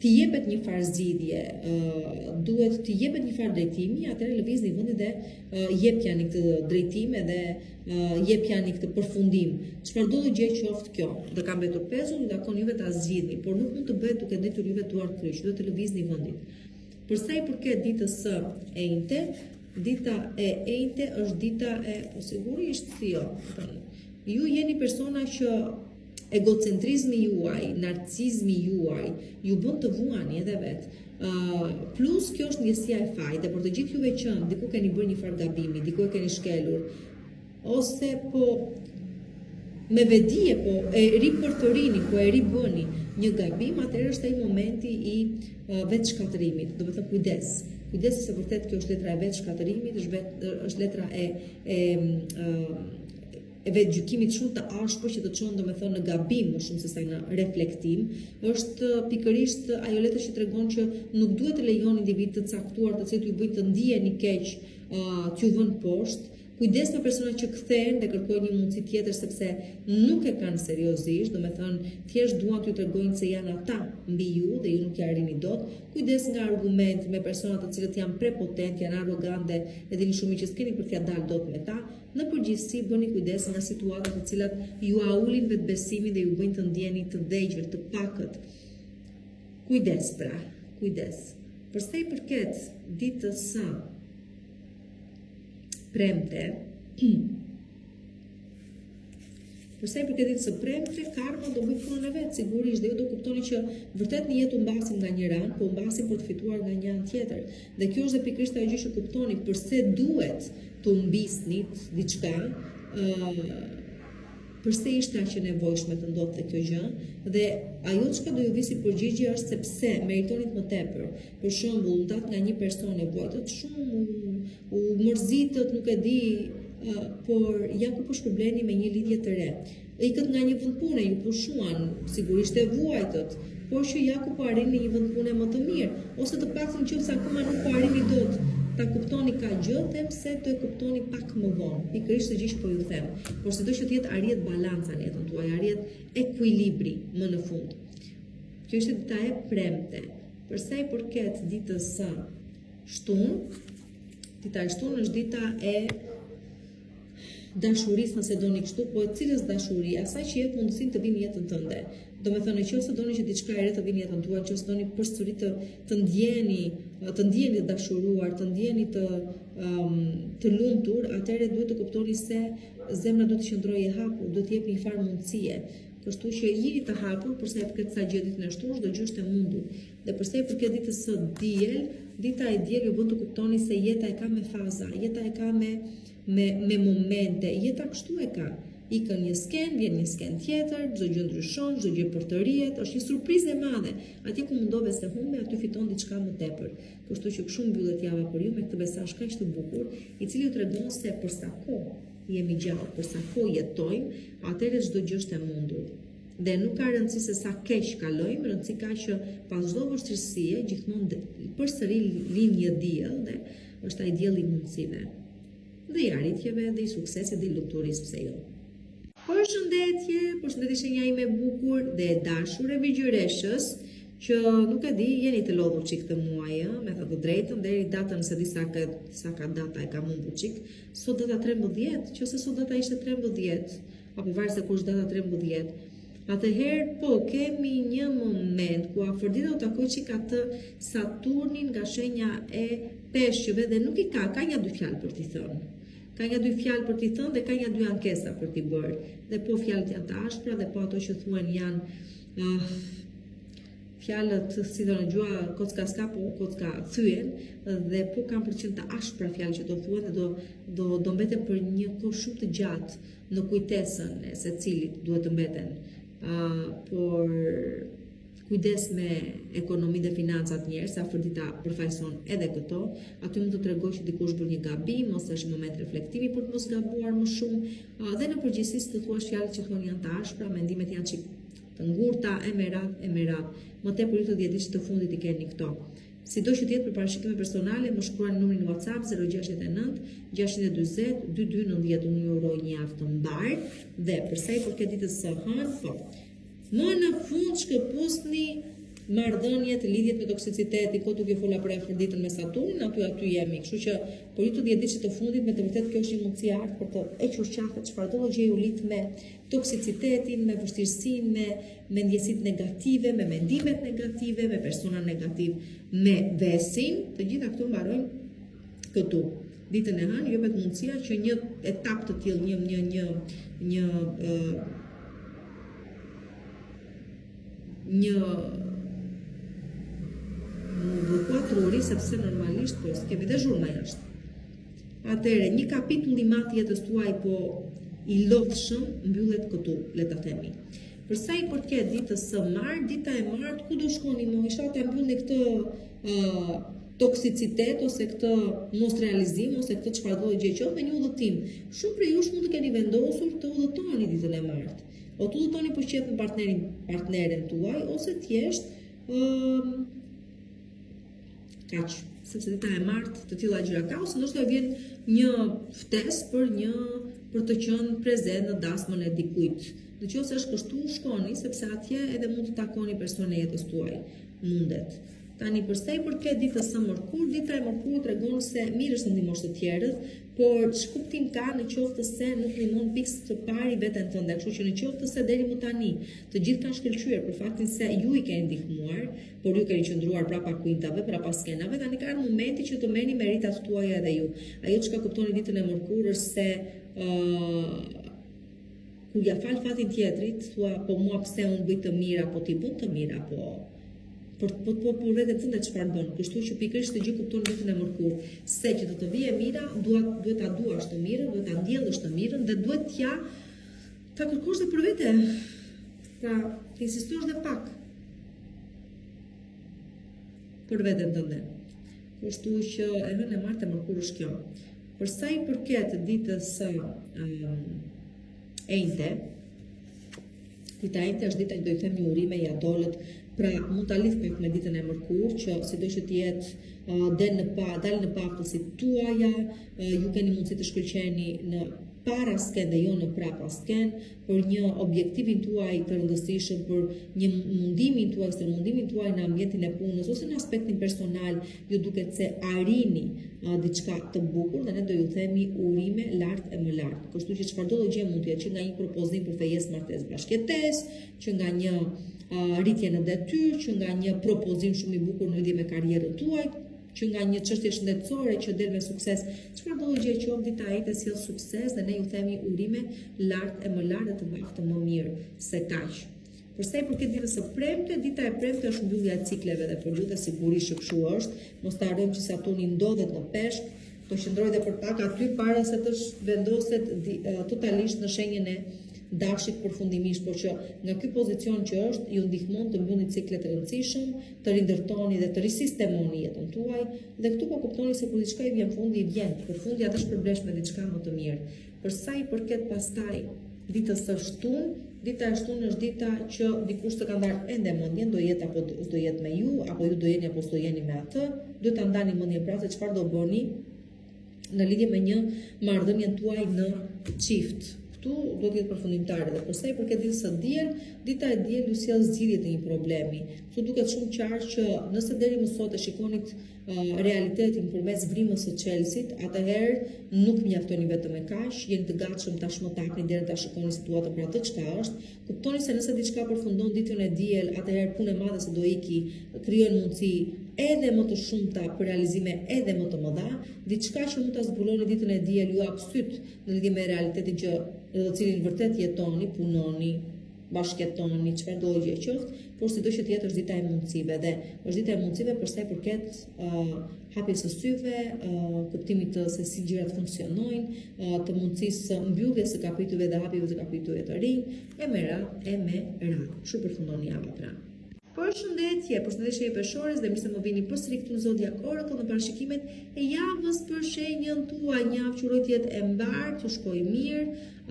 t'i jepet një farë zgjidhje, uh, duhet t'i jepet një farë drejtimi, atëherë lëvizni vendit dhe uh, jepjani këtë drejtim edhe uh, jepjani këtë përfundim. Çfarëdo gjë qoftë kjo, dhe ka mbetur pezull, ju takon juve ta zgjidhni, por nuk mund të bëhet duke ndenjtur juve duart kryq, duhet të lëvizni vendit. Për sa i përket ditës së enjte, dita e enjte është dita e, po sigurisht si jo, ju jeni persona që Egocentrizmi juaj, narcizmi juaj, ju bën të vuani edhe vetë. Uh, plus kjo është ndjesia e fajit, dhe për të gjithë juve që diku keni bërë një farë gabimi, diku e keni shkelur, ose po me vetëdije po e ripërtërini, po e ribëni një gabim, atëherë është ai momenti i uh, vetëshkatërrimit. Domethënë kujdes. Kujdes se vërtet kjo është letra e vetëshkatërrimit, është vet, është letra e e uh, e vetëgjykimit shumë të ashpër që të çon domethënë në gabim më shumë sesa në reflektim, është pikërisht ajo letër që tregon që nuk duhet të lejoni individë të caktuar të cilët ju bëjnë të ndiheni keq, uh, t'ju vënë poshtë. Kujdes me persona që kthehen dhe kërkojnë një mundësi tjetër sepse nuk e kanë seriozisht, domethënë thjesht duan t'ju tregojnë se janë ata mbi ju dhe ju nuk ia arrini dot. Kujdes nga argument me persona të cilët janë prepotent, janë arrogantë dhe e dini shumë mirë që s'keni për t'ia dalë dot me ta. Në përgjithësi bëni kujdes nga situatat të cilat jua ulin vetëbesimin dhe ju bëjnë të ndjeheni të vegjël, të pakët. Kujdes pra, kujdes. Për sa i përket ditës së premte, Për sa i përket ditës së premte, karma do bëjë punën e vet, sigurisht, dhe ju do kuptoni që vërtet në jetë humbasim nga njëra anë, po humbasim për të fituar nga një anë tjetër. Dhe kjo është dhe pikërisht ajo gjë që kuptoni përse duhet të humbisnit diçka, ë uh, përse ishte aq e nevojshme të ndodhte kjo gjë dhe ajo çka do ju vijë si përgjigje është sepse meritonit më tepër. Për shembull, u ndatë nga një person e vuajtët shumë, u, u mërzitët, nuk e di, uh, por ja ku po shpërbleheni me një lidhje të re. Ikët nga një vend pune, ju pushuan, sigurisht e vuajtët, por që ja ku po arrini një vend pune më të mirë, ose të paktën nëse akoma nuk po arrini dot ta kuptoni kaq gjë, them se do e kuptoni pak më vonë. Pikërisht këtë gjë që po ju them. Por sido që të jetë arrihet balanca në jetën tuaj, arrihet ekuilibri më në fund. Kjo ishte dita e premte. Për sa i përket ditës së shtunë, dita e shtunë është dita e dashurisë nëse doni kështu, po e cilës dashuri, asaj që jep mundësinë të vijë në jetën tënde. Domethënë, në qoftë se doni që diçka e re të vijë në jetën tuaj, në qoftë se doni përsëri të të ndjeni të ndiheni të dashuruar, të ndiheni të um, të lumtur, atëherë duhet të kuptoni se zemra duhet të qëndrojë e hapur, duhet të jepni një farë mundësie. Kështu që jini të hapur për sa i përket kësaj gjë ditën e shtunë, çdo gjë është e mundur. Dhe për sa i përket ditës së diel, dita e diel ju bën të kuptoni se jeta e ka me faza, jeta e ka me me me momente, jeta kështu e ka. Ikën një skenë, vjen një skenë tjetër, çdo gjë ndryshon, çdo gjë përtërihet, është një surprizë e madhe. Atje ku mendove se humbe, aty fiton diçka më tepër. Kështu që kështu mbyllet java për ju me këtë mesazh kaq të bukur, i cili ju tregon se për sa kohë jemi gjallë, për sa kohë jetojmë, atëherë çdo gjë është e mundur. Dhe nuk ka rëndësi se sa keq kalojmë, rëndësi ka që pas çdo vështirësie gjithmonë përsëri lind një diell dhe është ai dielli i mundësive dhe i arritjeve dhe i suksesit dhe i lumturisë pse jo. Përshëndetje, përshëndetje shenja ime e bukur dhe e dashur e Virgjëreshës, që nuk e di, jeni të lodhur çik këtë muaj, ë, me thënë të drejtën, deri datën s'e di sa ka, sa ka data e kam humbur çik. Sot data 13, qoftë se sot data ishte 13, apo varet se kur është data 13. Atëherë, po, kemi një moment ku Afërdita do takojë çik atë Saturnin nga shenja e peshqve dhe nuk i ka, ka nja dy fjalë për t'i thënë. Ka nja dy fjalë për t'i thënë dhe ka nja dy ankesa për t'i bërë. Dhe po fjalët janë të ashpra dhe po ato që thuhen janë uh, fjalët si thonë gjuha kocka s'ka po kocka thyen dhe po kanë për të qenë të ashpra fjalë që do thuhen dhe do do do mbeten për një kohë shumë të gjatë në kujtesën e secilit duhet të mbeten. Uh, por kujdes me ekonominë dhe financat njerëz, se Afërdita përfaqëson edhe këto. Aty mund të tregojë që dikush bën një gabim ose është një moment reflektimi për të mos gabuar më shumë. Uh, dhe në përgjithësi si të thuash fjalët që thonë janë të ashpra, mendimet janë çik të ngurta e me radhë e me radhë. Më tepër ju të 10 ditësh të fundit i keni këto. Sido që të jetë për parashikime personale, më shkruani në numrin WhatsApp 069 640 2290. Unë ju uroj një javë të mbarë dhe për sa i përket ditës së hënë, po. Më në fund shkëpusni marrëdhëniet, lidhjet me toksicitetin, kot ju fola për Afërditën me Saturnin, aty aty jemi. Kështu që për ju të 10 ditësh të fundit me të vërtetë kjo është një mundësi e artë për të hequr qafe çfarëdo lloj gjëje ju lidh me toksicitetin, me vështirësinë, me me ndjesitë negative, me mendimet negative, me persona negativ, me vesin, të gjitha këto mbarojnë këtu. Ditën e hënë jepet mundësia që një etapë të tillë, një një një një ë një m'u bllokua truri sepse normalisht po s'kemi dhe zhurma jashtë. Atëherë, një kapitull i madh i jetës tuaj po i lodhshëm mbyllet këtu, le ta themi. Për sa i përket ditës së martë, dita e martë, ku do shkoni më? Isha ta mbyllni këtë uh, toksicitet ose këtë mosrealizim ose këtë çfarëdo gjë qoftë me një udhëtim. Shumë prej jush mund të keni vendosur të udhëtoni ditën e martë. O të udhëtoni për qejf me partnerin, partneren tuaj ose thjesht ëm um, Kaq, sepse dita e martë të tilla gjëra ka ose ndoshta vjen një ftesë për një për të qenë prezent në dasmën e dikujt. Në qoftë se është kështu, shkoni sepse atje edhe mund të takoni personin e jetës tuaj. Mundet. Tani për sa i përket ditës së mërkurë, dita e mërkurë tregon se mirë është të ndihmosh të tjerët, por ç'kuptim ka në qoftë se nuk ndihmon pikë së pari veten tënde. Kështu që në qoftë se deri më tani të gjithë kanë shkëlqyer për faktin se ju i keni ndihmuar, por ju keni qëndruar prapa kuintave, prapa skenave, tani ka ardhur momenti që të merrni meritat tuaja edhe ju. Ajo çka kuptoni ditën e mërkurë është se ë uh, kur ja fal fatin tjetrit, thua po mua pse unë bëj të mira, po ti bën të mira, po për po po për veten tënde çfarë bën. Kështu që pikërisht këtë gjë kupton ditën e mërkurë, se që të të vijë e mira, duhet duhet ta duash të mirën, duhet ta ndjellësh të mirën dhe duhet t'ja ta kërkosh dhe për vete. Pra, të insistosh dhe pak për veten tënde. Kështu që e hënë e martë e mërkurë është kjo. Për sa i përket ditës së um, enjte, dita e enjte është dita që do i them një urime ia dolët, pra mund ta lidh pak me ditën e mërkurë që sido që të jetë uh, del në pa, dalin në pah aftësitë tuaja, uh, ju keni mundësi të shkëlqeni në para skenë dhe jo në prapa skenë, për një objektivin tuaj të rëndësishëm, për një mundimin tuaj, stërmundimin tuaj në ambientin e punës ose në aspektin personal, ju duket se arrini uh, diçka të bukur dhe ne do ju themi urime lart e më lart. Kështu që çfarëdo lloj gjë mund të jetë që nga një propozim për fejesë, martesë, bashkëjetesë, që nga një uh, rritje në detyrë, që nga një propozim shumë i bukur në lidhje me karrierën tuaj. Që nga një çështje shëndetësore që del me sukses, çfarëdo lloj gjëje qoftë dita e enjte sjell sukses dhe ne ju themi urime lart e më lart dhe të baftë më mirë se kaq. Për sa i përket ditës së premte, dita e premte është mbyllja e cikleve dhe për ju dhe sigurisht që kështu është. Mos të harrojmë që Saturni ndodhet në Peshk, do qëndrojë dhe për pak aty para se të vendoset totalisht në shenjën e Dashit përfundimisht, por që nga ky pozicion që është, ju ndihmon të mbyllni cikle të rëndësishëm, të rindërtoni dhe të risistemoni jetën tuaj, dhe këtu po kuptoni se kur diçka i vjen fundi, i vjen, por fundi atë shpërblesh me diçka më të mirë. Për sa i përket pastaj ditës së shtunë, dita e shtunë është dita që dikush s'e ka ndarë ende mendjen, do jetë apo s'do jetë me ju, apo ju do jeni apo s'do jeni me atë, duhet ta ndani mendjen pra se çfarë do bëni në lidhje me një marrëdhënien tuaj në çift. Këtu duhet të jetë përfundimtare dhe për sa i përket ditës së diel, dita e diel ju sjell zgjidhje të një problemi. Këtu duket shumë qartë që nëse deri më sot e shikonit realitetin përmes vrimës së çelësit, atëherë nuk mjaftoni vetëm me kaq, jeni të gatshëm tashmë të hapni derën ta shikoni situatën për atë çka është. Kuptoni se nëse diçka përfundon ditën e diel, atëherë punë e madhe se do iki, krijon mundësi edhe më të shumta për realizime edhe më të mëdha, diçka që mund ta zbuloni ditën e diel ju hap sytë në lidhje me realitetin që në të cilin vërtet jetoni, punoni, bashkëjetoni, çfarëdo gjë qoftë, por sido që të jetë është dita e mundësive dhe është dita e mundësive për sa i përket uh, hapjes së syve, uh, kuptimit të se si gjërat funksionojnë, uh, të mundësisë së mbylljes së kapitujve dhe hapjeve të kapitujve të rinj, e me radhë, e me radhë. Kështu përfundon java pra. Përshëndetje, përshëndetje shenjë peshores dhe mirë se më vini përsëri këtu në Zodiac Oracle në parashikimet e javës për shenjën tuaj, një javë që uroj të jetë e mbarë, t'ju shkojë mirë,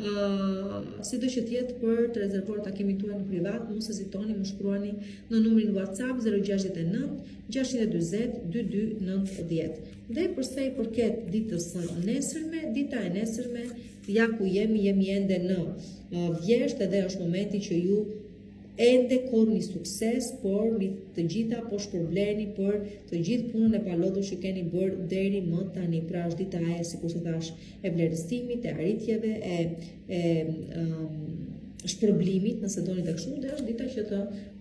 uh, sido që të jetë për të rezervuar takimin tuaj në privat, mos hezitoni, më shkruani në numrin WhatsApp 069 640 2290. Dhe për sa i përket ditës së nesërme, dita e nesërme, ja ku jemi, jemi ende në vjeshtë dhe është momenti që ju Ende korrni sukses, por mbi të gjitha po shpërbleheni për të gjithë punën e palodhur që keni bërë deri më tani. Pra është dita e, sikurse thashë, e vlerësimit, e arritjeve, e e um, shpërblimit, nëse doni të kështu, dhe është dita që të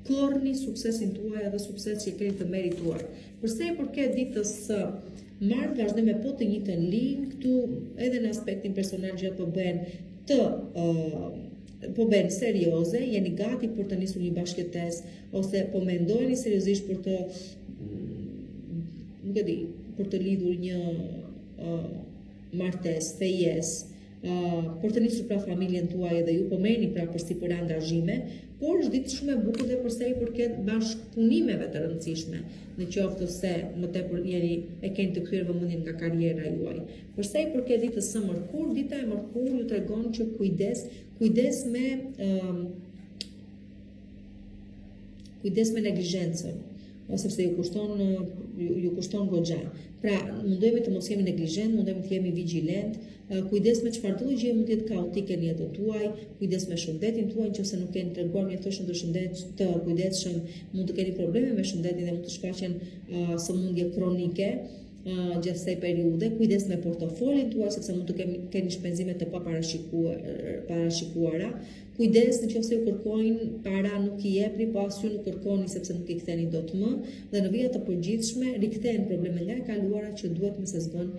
korrni suksesin tuaj edhe sukses që keni të merituar. Për sa i përket ditës së martë, vazhdojmë me po të njëjtën linjë, këtu edhe në aspektin personal gjërat po bëhen të uh, po bëhen serioze, jeni gati për të nisur një bashkëjetesë ose po mendojeni seriozisht për të mm, nuk e di, për të lidhur një uh, martesë, fejesë, uh, për të nisur pra familjen tuaj edhe ju po merrni pra përsipër angazhime, por është ditë shumë e bukur dhe për sa i përket bashkëpunimeve të rëndësishme, në qoftë se më tepër jeni e keni të kthyer vëmendjen nga karriera juaj. Për sa i përket ditës së mërkurë, dita e mërkurë ju tregon që kujdes, kujdes me um, kujdes me neglizhencën, ose sepse ju kushton ju, ju kushton goxha. Pra, mundohemi të mos jemi neglizhent, mundohemi të jemi vigjilent, kujdes me çfarëdo gjë mund të jetë kaotike në jetën tuaj, kujdes me shëndetin tuaj, nëse nuk keni treguar mjaftueshëm të shëndet të kujdesshëm, mund të keni probleme me shëndetin dhe mund të shfaqen uh, sëmundje kronike gjatë kësaj periudhe, kujdes me portofolin tuaj sepse mund të kemi, keni shpenzime të paparashikuara. Kujdes në qoftë se ju kërkojnë para nuk i jepni, po as ju nuk kërkoni sepse nuk i ktheni dot më dhe në vija të përgjithshme rikthehen probleme nga e kaluara që duhet me se s'bën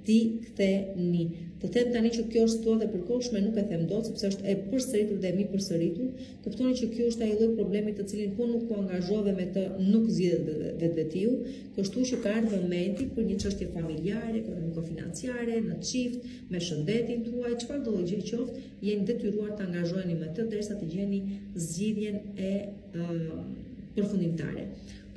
t'i ktheni. Të them tani që kjo është situatë e përkohshme, nuk e them dot sepse është e përsëritur dhe e mi përsëritur. Kuptoni që kjo është ai lloj problemi të cilin po nuk u angazhove me të, nuk zgjidhet vetvetiu, kështu që ka ardhur momenti për një çështje familjare, ekonomiko-financiare, në çift, me shëndetin tuaj, çfarëdo lloj gjë qoftë, jeni detyruar të angazhoheni me të derisa të gjeni zgjidhjen e uh, përfundimtare.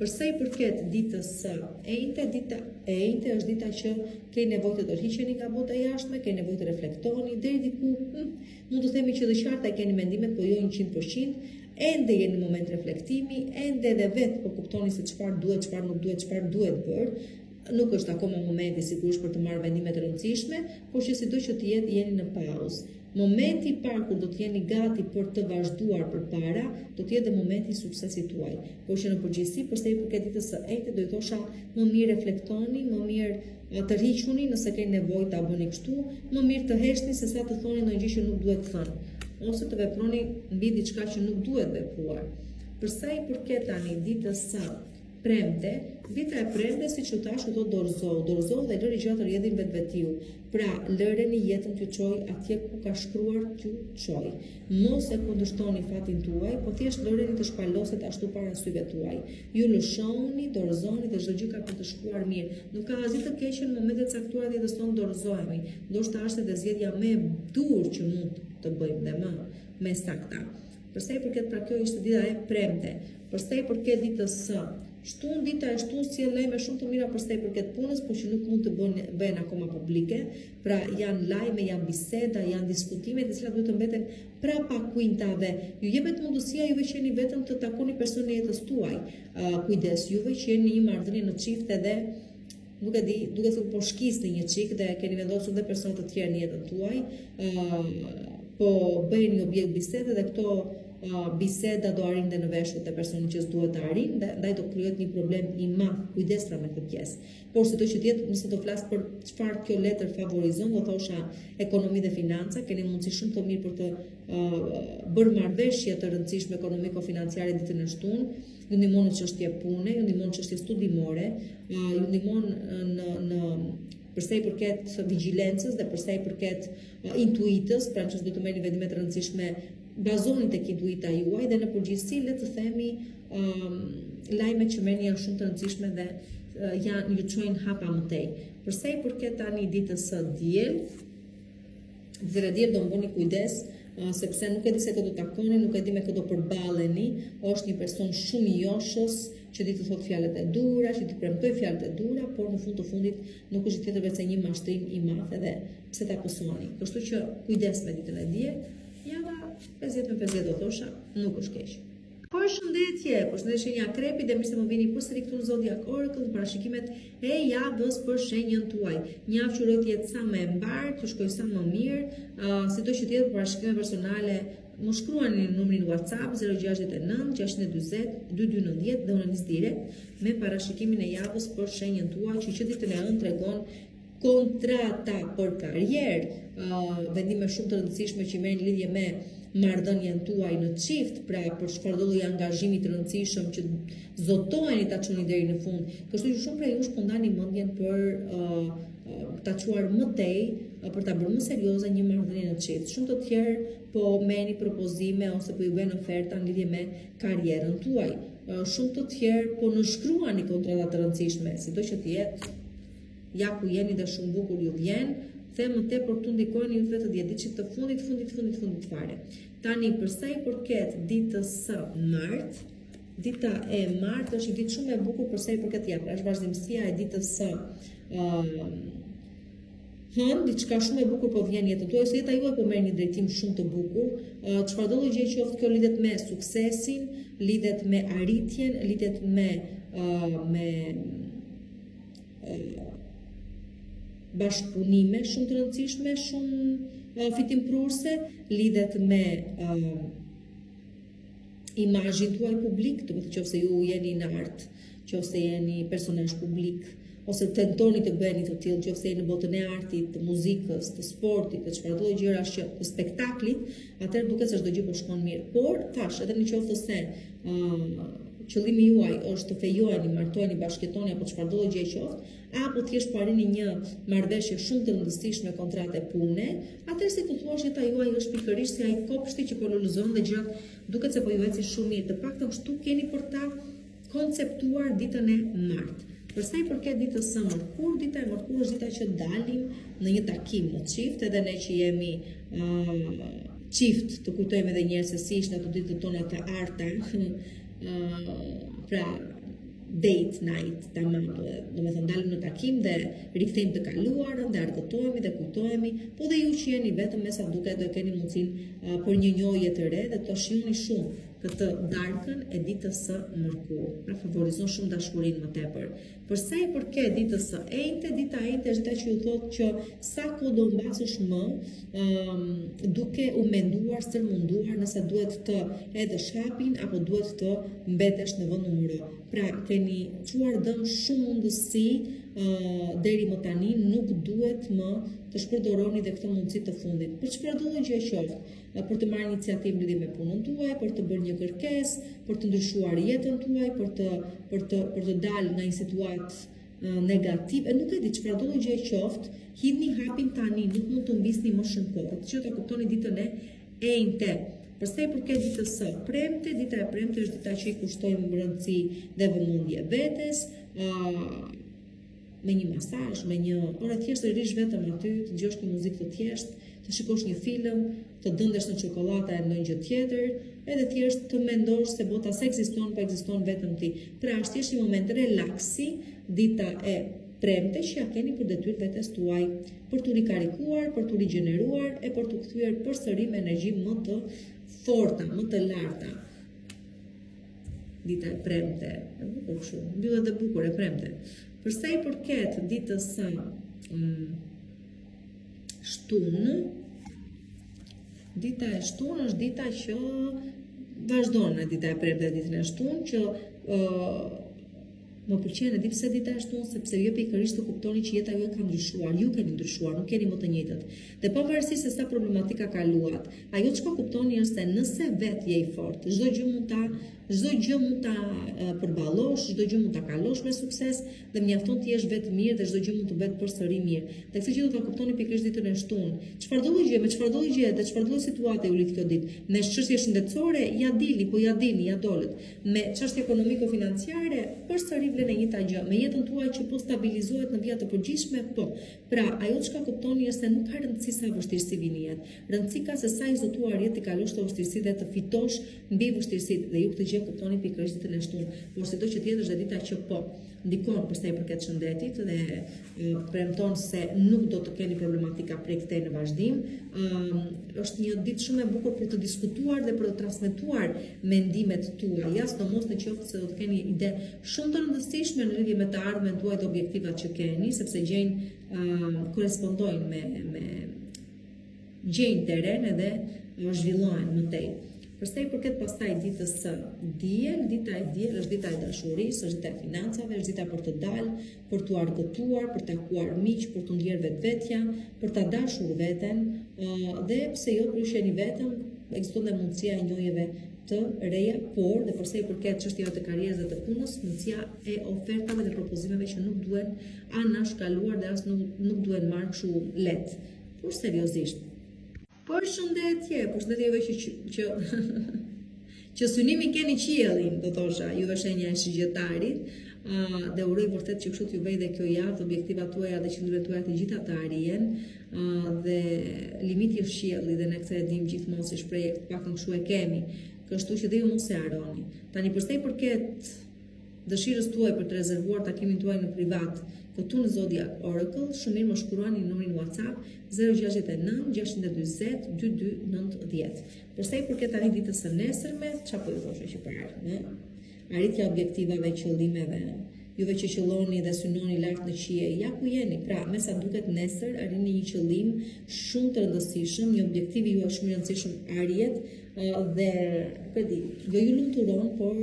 Për sa i përket ditës së enjte, dita e enjte është dita që keni nevojë të tërhiqeni nga bota e jashtme, keni nevojë të reflektoni deri diku, hm, mund të themi që të qarta i keni mendimet, po jo 100%, ende jeni në moment reflektimi, ende edhe vetë po kuptoni se çfarë duhet, çfarë nuk duhet, çfarë duhet bërë. Nuk është akoma momenti sigurisht për të marrë vendime të rëndësishme, por që sido që të jetë jeni në pauzë. Momenti i parë kur do të jeni gati për të vazhduar përpara, do të jetë dhe momenti i suksesit tuaj. Por që në përgjithësi, për sa i përket ditës së enjte, do i thosha më mirë reflektoni, më mirë tërhiquni nëse keni nevojë ta bëni kështu, më mirë të heshtni se sa të thoni ndonjë gjë që nuk duhet thënë, ose të veproni mbi diçka që nuk duhet vepruar. Për sa i përket tani ditës së. premte, dita e premte siç ju thashë ju thotë dorëzohu, dorëzohu dhe lëri gjërat të rrjedhin vetvetiu. Pra, lëreni jetën t'ju çojë atje ku ka shkruar t'ju çojë. Mos e kundërshtoni fatin tuaj, po thjesht lëreni të shpaloset ashtu para syve tuaj. Ju lëshohuni, dorëzohuni dhe çdo gjë ka për të shkuar mirë. Nuk ka asgjë të keqe në momente të caktuara të jetës tonë dorëzohemi. Ndoshta është edhe zgjedhja më e duhur që mund të bëjmë dhe më më e sakta. Për sa i përket pra kjo ishte dita e premte. Për sa i përket ditës së shtunë, dita e shtunë sjell lajme shumë të mira për sa i përket punës, por që nuk mund të bën bëhen akoma publike. Pra janë lajme, janë biseda, janë diskutime të cilat duhet të mbeten prapa kuintave. Ju jepet mundësia juve që jeni vetëm të takoni personin e jetës tuaj. Uh, kujdes juve që jeni në një marrëdhënie në çift edhe nuk e di, duket sikur po shkisni një çik dhe keni vendosur dhe persona të tjerë në jetën tuaj, ë uh, po bëheni objekt bisede dhe këto uh, biseda do arrijnë dhe në veshët e personit që s'duhet të arrijnë dhe ndaj do krijohet një problem i madh. Kujdes pra me këtë pjesë. Por sido që të jetë, nëse do flas për çfarë kjo letër favorizon, do thosha ekonomi dhe financa, keni mundësi shumë të mirë për të uh, bërë marrëveshje të rëndësishme ekonomiko-financiare ditën e shtunë ju ndihmon në çështje pune, ju ndihmon në çështje studimore, ju ndihmon në në për sa i përket vigjilencës dhe për sa i përket intuitës, pra nëse do të merrni vendime të rëndësishme, bazohuni tek intuita juaj dhe në përgjithësi le të themi um, lajmet që merrni janë shumë të rëndësishme dhe uh, janë ju çojnë hapa më tej. Për sa i përket tani ditës së diel, Ditën e diel do më bëni kujdes, sepse nuk e di se kë do takoni, nuk e di me kë do përballeni, është një person shumë joshës, që di të thotë fjalët e duhura, që t'i premtojë fjalët e duhura, por në fund të fundit nuk është tjetër veçse një mashtrim i madh edhe pse ta pësoni. Kështu që kujdes me ditën e diel, java 50 me 50 do thosha, nuk është keq. Përshëndetje, përshëndetje shenja Akrepi dhe mirë se më vini përsëri këtu në Zodiac Oracle në parashikimet e javës për shenjën tuaj. Një javë që uroj të jetë sa më e mbarë, t'ju shkojë sa më mirë, uh, sido që të jetë për parashikime personale, më shkruani në numrin WhatsApp 069 640 2290 dhe unë nis direkt me parashikimin e javës për shenjën tuaj që që ditën e hënë tregon kontrata për karrierë, vendime shumë të rëndësishme që merren lidhje me marrëdhënien tuaj në çift, pra për çfarëdo lloj angazhimi të rëndësishëm që zotoheni ta çoni deri në fund. Kështu që shumë prej jush po ndani mendjen për uh, ta çuar më tej, për ta bërë më serioze një marrëdhënie në çift. Shumë të tjerë po merrni propozime ose po ju bëjnë oferta në lidhje me karrierën tuaj. Shumë të tjerë po nënshkruani kontrata të rëndësishme, sido që të jetë, Ja ku jeni dhe shumë bukur ju vjen, the më tepër këtu ndikojnë ju 80 ditëshit të fundit, fundit, fundit, fundit fare. Tani, për sa i përket ditës së martë, dita e martë është një ditë shumë e bukur për sa i përket ja, pra është vazhdimësia e ditës së uh, hënë, diçka shumë e bukur po vjen në jetën tuaj, ose jeta juaj po merr një drejtim shumë të bukur, çfarëdo lloj gjëje qoftë kjo lidhet me suksesin, lidhet me arritjen, lidhet me uh, me bashkëpunime shumë të rëndësishme, shumë fitimprurëse, lidhet me imazhin tuaj publik, domethënë qoftë se ju jeni në art, qoftë se jeni personazh publik, ose tentoni të bëheni të tillë, qoftë se jeni në botën e artit, të muzikës, të sportit, të çfarëdo lloj gjërash që të spektaklit, atëherë duket se çdo gjë po shkon mirë. Por tash, edhe në qoftë se uh, qëllimi juaj është të fejoheni, martoheni, bashkëjetoni apo çfarëdo lloj gjëje qoftë, apo thjesht po arrini një marrëveshje shumë të rëndësishme kontrate pune, atëherë si të thuash jeta juaj është pikërisht si ai kopshti që po lulëzon dhe gjërat duket se po ju ecin shumë mirë. Të paktën kështu keni për ta konceptuar ditën e martë. Për sa i përket ditës së mërkurë, dita e mërkurë është dita që dalim në një takim në çift, edhe ne që jemi uh, çift, të kujtojmë edhe një herë se si ishin ato ditët tona të arta, uh, pra date night, tamam, domethënë dalim në takim dhe rikthejmë të kaluarën dhe argëtohemi dhe kujtohemi, po dhe ju që jeni vetëm me sa duket do keni mundësinë uh, për një njohje të re dhe të shijoni shumë këtë darkën e ditës së mërkurë. Pra favorizon shumë dashurinë më tepër. Për sa i përket ditës së enjte, dita e enjte është dita që ju thotë që sa kohë do mbasësh më, um, duke u menduar, stërmunduar nëse duhet të hedhësh hapin apo duhet të mbetesh në vend numëro. Pra keni çuar dëm shumë mundësi Deri më tani nuk duhet më të shpërdoroni dhe këtë mundësi të fundit. Për çfarëdo lloj gjëje qoftë, për të marrë iniciativë në lidhje me punën tuaj, për të bërë një kërkesë, për të ndryshuar jetën tuaj, për të për të për të dalë nga një situatë negative, nuk e di çfarëdo lloj gjëje qoftë, hidhni hapin tani, nuk mund të humbisni më shumë kohë. Këtë që ta kuptoni ditën e enjte. Për sa i përket ditës së premte, dita e premte është dita që i kushtojmë rëndësi dhe vëmendje vetes, ë me një masazh, me një ore thjesht të rrish vetëm aty, të dëgjosh një muzikë të thjeshtë, të shikosh një film, të dëndesh në çokollata e ndonjë gjë tjetër, edhe thjesht të mendosh se bota s'ekziston, po ekziston vetëm ti. Pra është thjesht një moment relaksi, dita e premte që ja keni për detyrë vetes tuaj, për t'u rikarikuar, për t'u rigjeneruar e për t'u kthyer përsëri me energji më të forta, më të larta. Dita e premte, e bukur kështu, mbyllet dhe bukur e premte. Për sa i përket ditës së mm, shtunë, dita e shtunë është dita që vazhdon në dita e premte dhe ditën e shtunë që uh, Më pëlqen e di pse dita e shtunë, sepse ju pikërisht të kuptoni që jeta juaj ka ndryshuar, ju keni ndryshuar, nuk jeni më të njëjtët. Dhe pavarësisht se sa problematika kaluat, ajo çka kuptoni është se nëse vetë je i fortë, çdo gjë mund ta çdo gjë mund ta përballosh, çdo gjë mund ta kalosh me sukses dhe mjafton të jesh vetë mirë dhe çdo gjë mund të bëhet përsëri mirë. Dhe këtë gjë do ta kuptoni pikërisht ditën e shtunë. Çfarëdo lloj gjëje, me çfarëdo lloj gjëje dhe çfarëdo lloj situate ju lidh kjo ditë, me çështje shëndetësore, ja dilni, po ja dilni, ja dolët. Me çështje ekonomiko-financiare, përsëri vlen e njëjta gjë. Me jetën tuaj që po stabilizohet në vija të përgjithshme, po. Pra, ajo çka kuptoni është se nuk ka rëndësi sa vështirësi vijnë në jetë. Rëndësi ka se sa i zotuar je t'i kalosh këto vështirësi dhe të fitosh mbi vështirësitë. Dhe ju këtë gjë e kuptoni pikërisht ditën e shtunë. Por sido që të jetë është dhe dita që po ndikon për sa i përket shëndetit dhe premton se nuk do të keni problematika prej këtej në vazhdim. Ëm është një ditë shumë e bukur për të diskutuar dhe për të transmetuar mendimet tuaja, sidomos në qoftë se do të keni ide shumë të rëndësishme në lidhje me të ardhmen tuaj dhe objektivat që keni, sepse gjejnë uh, korrespondojnë me me gjejnë terren edhe zhvillohen më tej. Për sa i përket pastaj ditës së diel, dita e diel është dita e dashurisë, është dita e financave, është dita për të dalë, për t'u argëtuar, për të takuar miq, për t'u ndjerë vetvetja, për ta dashur veten dhe pse jo për ju që jeni vetëm, ekziston dhe mundësia e njohjeve të reja, por dhe për sa i përket çështjeve të karrierës dhe të punës, mundësia e ofertave dhe propozimeve që nuk duhen anashkaluar dhe as nuk nuk duhen marrë kështu lehtë. Por seriozisht. Përshëndetje, përshëndetje juve që që që synimi keni qiellin, do thosha, juve shenja e shigjetarit, uh, dhe uroj vërtet që kështu t'ju vejë dhe kjo javë, objektivat tuaja dhe qëllimet tuaja të gjitha të arrihen, uh, dhe limiti është qielli dhe ne këtë e dimë gjithmonë si shprehje, të paktën kështu e kemi. Kështu që dhe ju mos e harroni. Tani për sa i përket dëshirës tuaj për të rezervuar takimin tuaj në privat këtu në Zodiac Oracle, shumë mirë më shkruani në numrin WhatsApp 069 640 2290. Për sa i përket tani ditës së nesërme, çfarë po ju thosha që parë, ë? Arritja e objektivave, qëllimeve, juve që qëlloni dhe synoni lart në qiej, ja ku jeni. Pra, me sa duket nesër arrini një qëllim shumë të rëndësishëm, një objektiv i juaj shumë i rëndësishëm arrihet dhe nuk e di, jo ju lumturon, por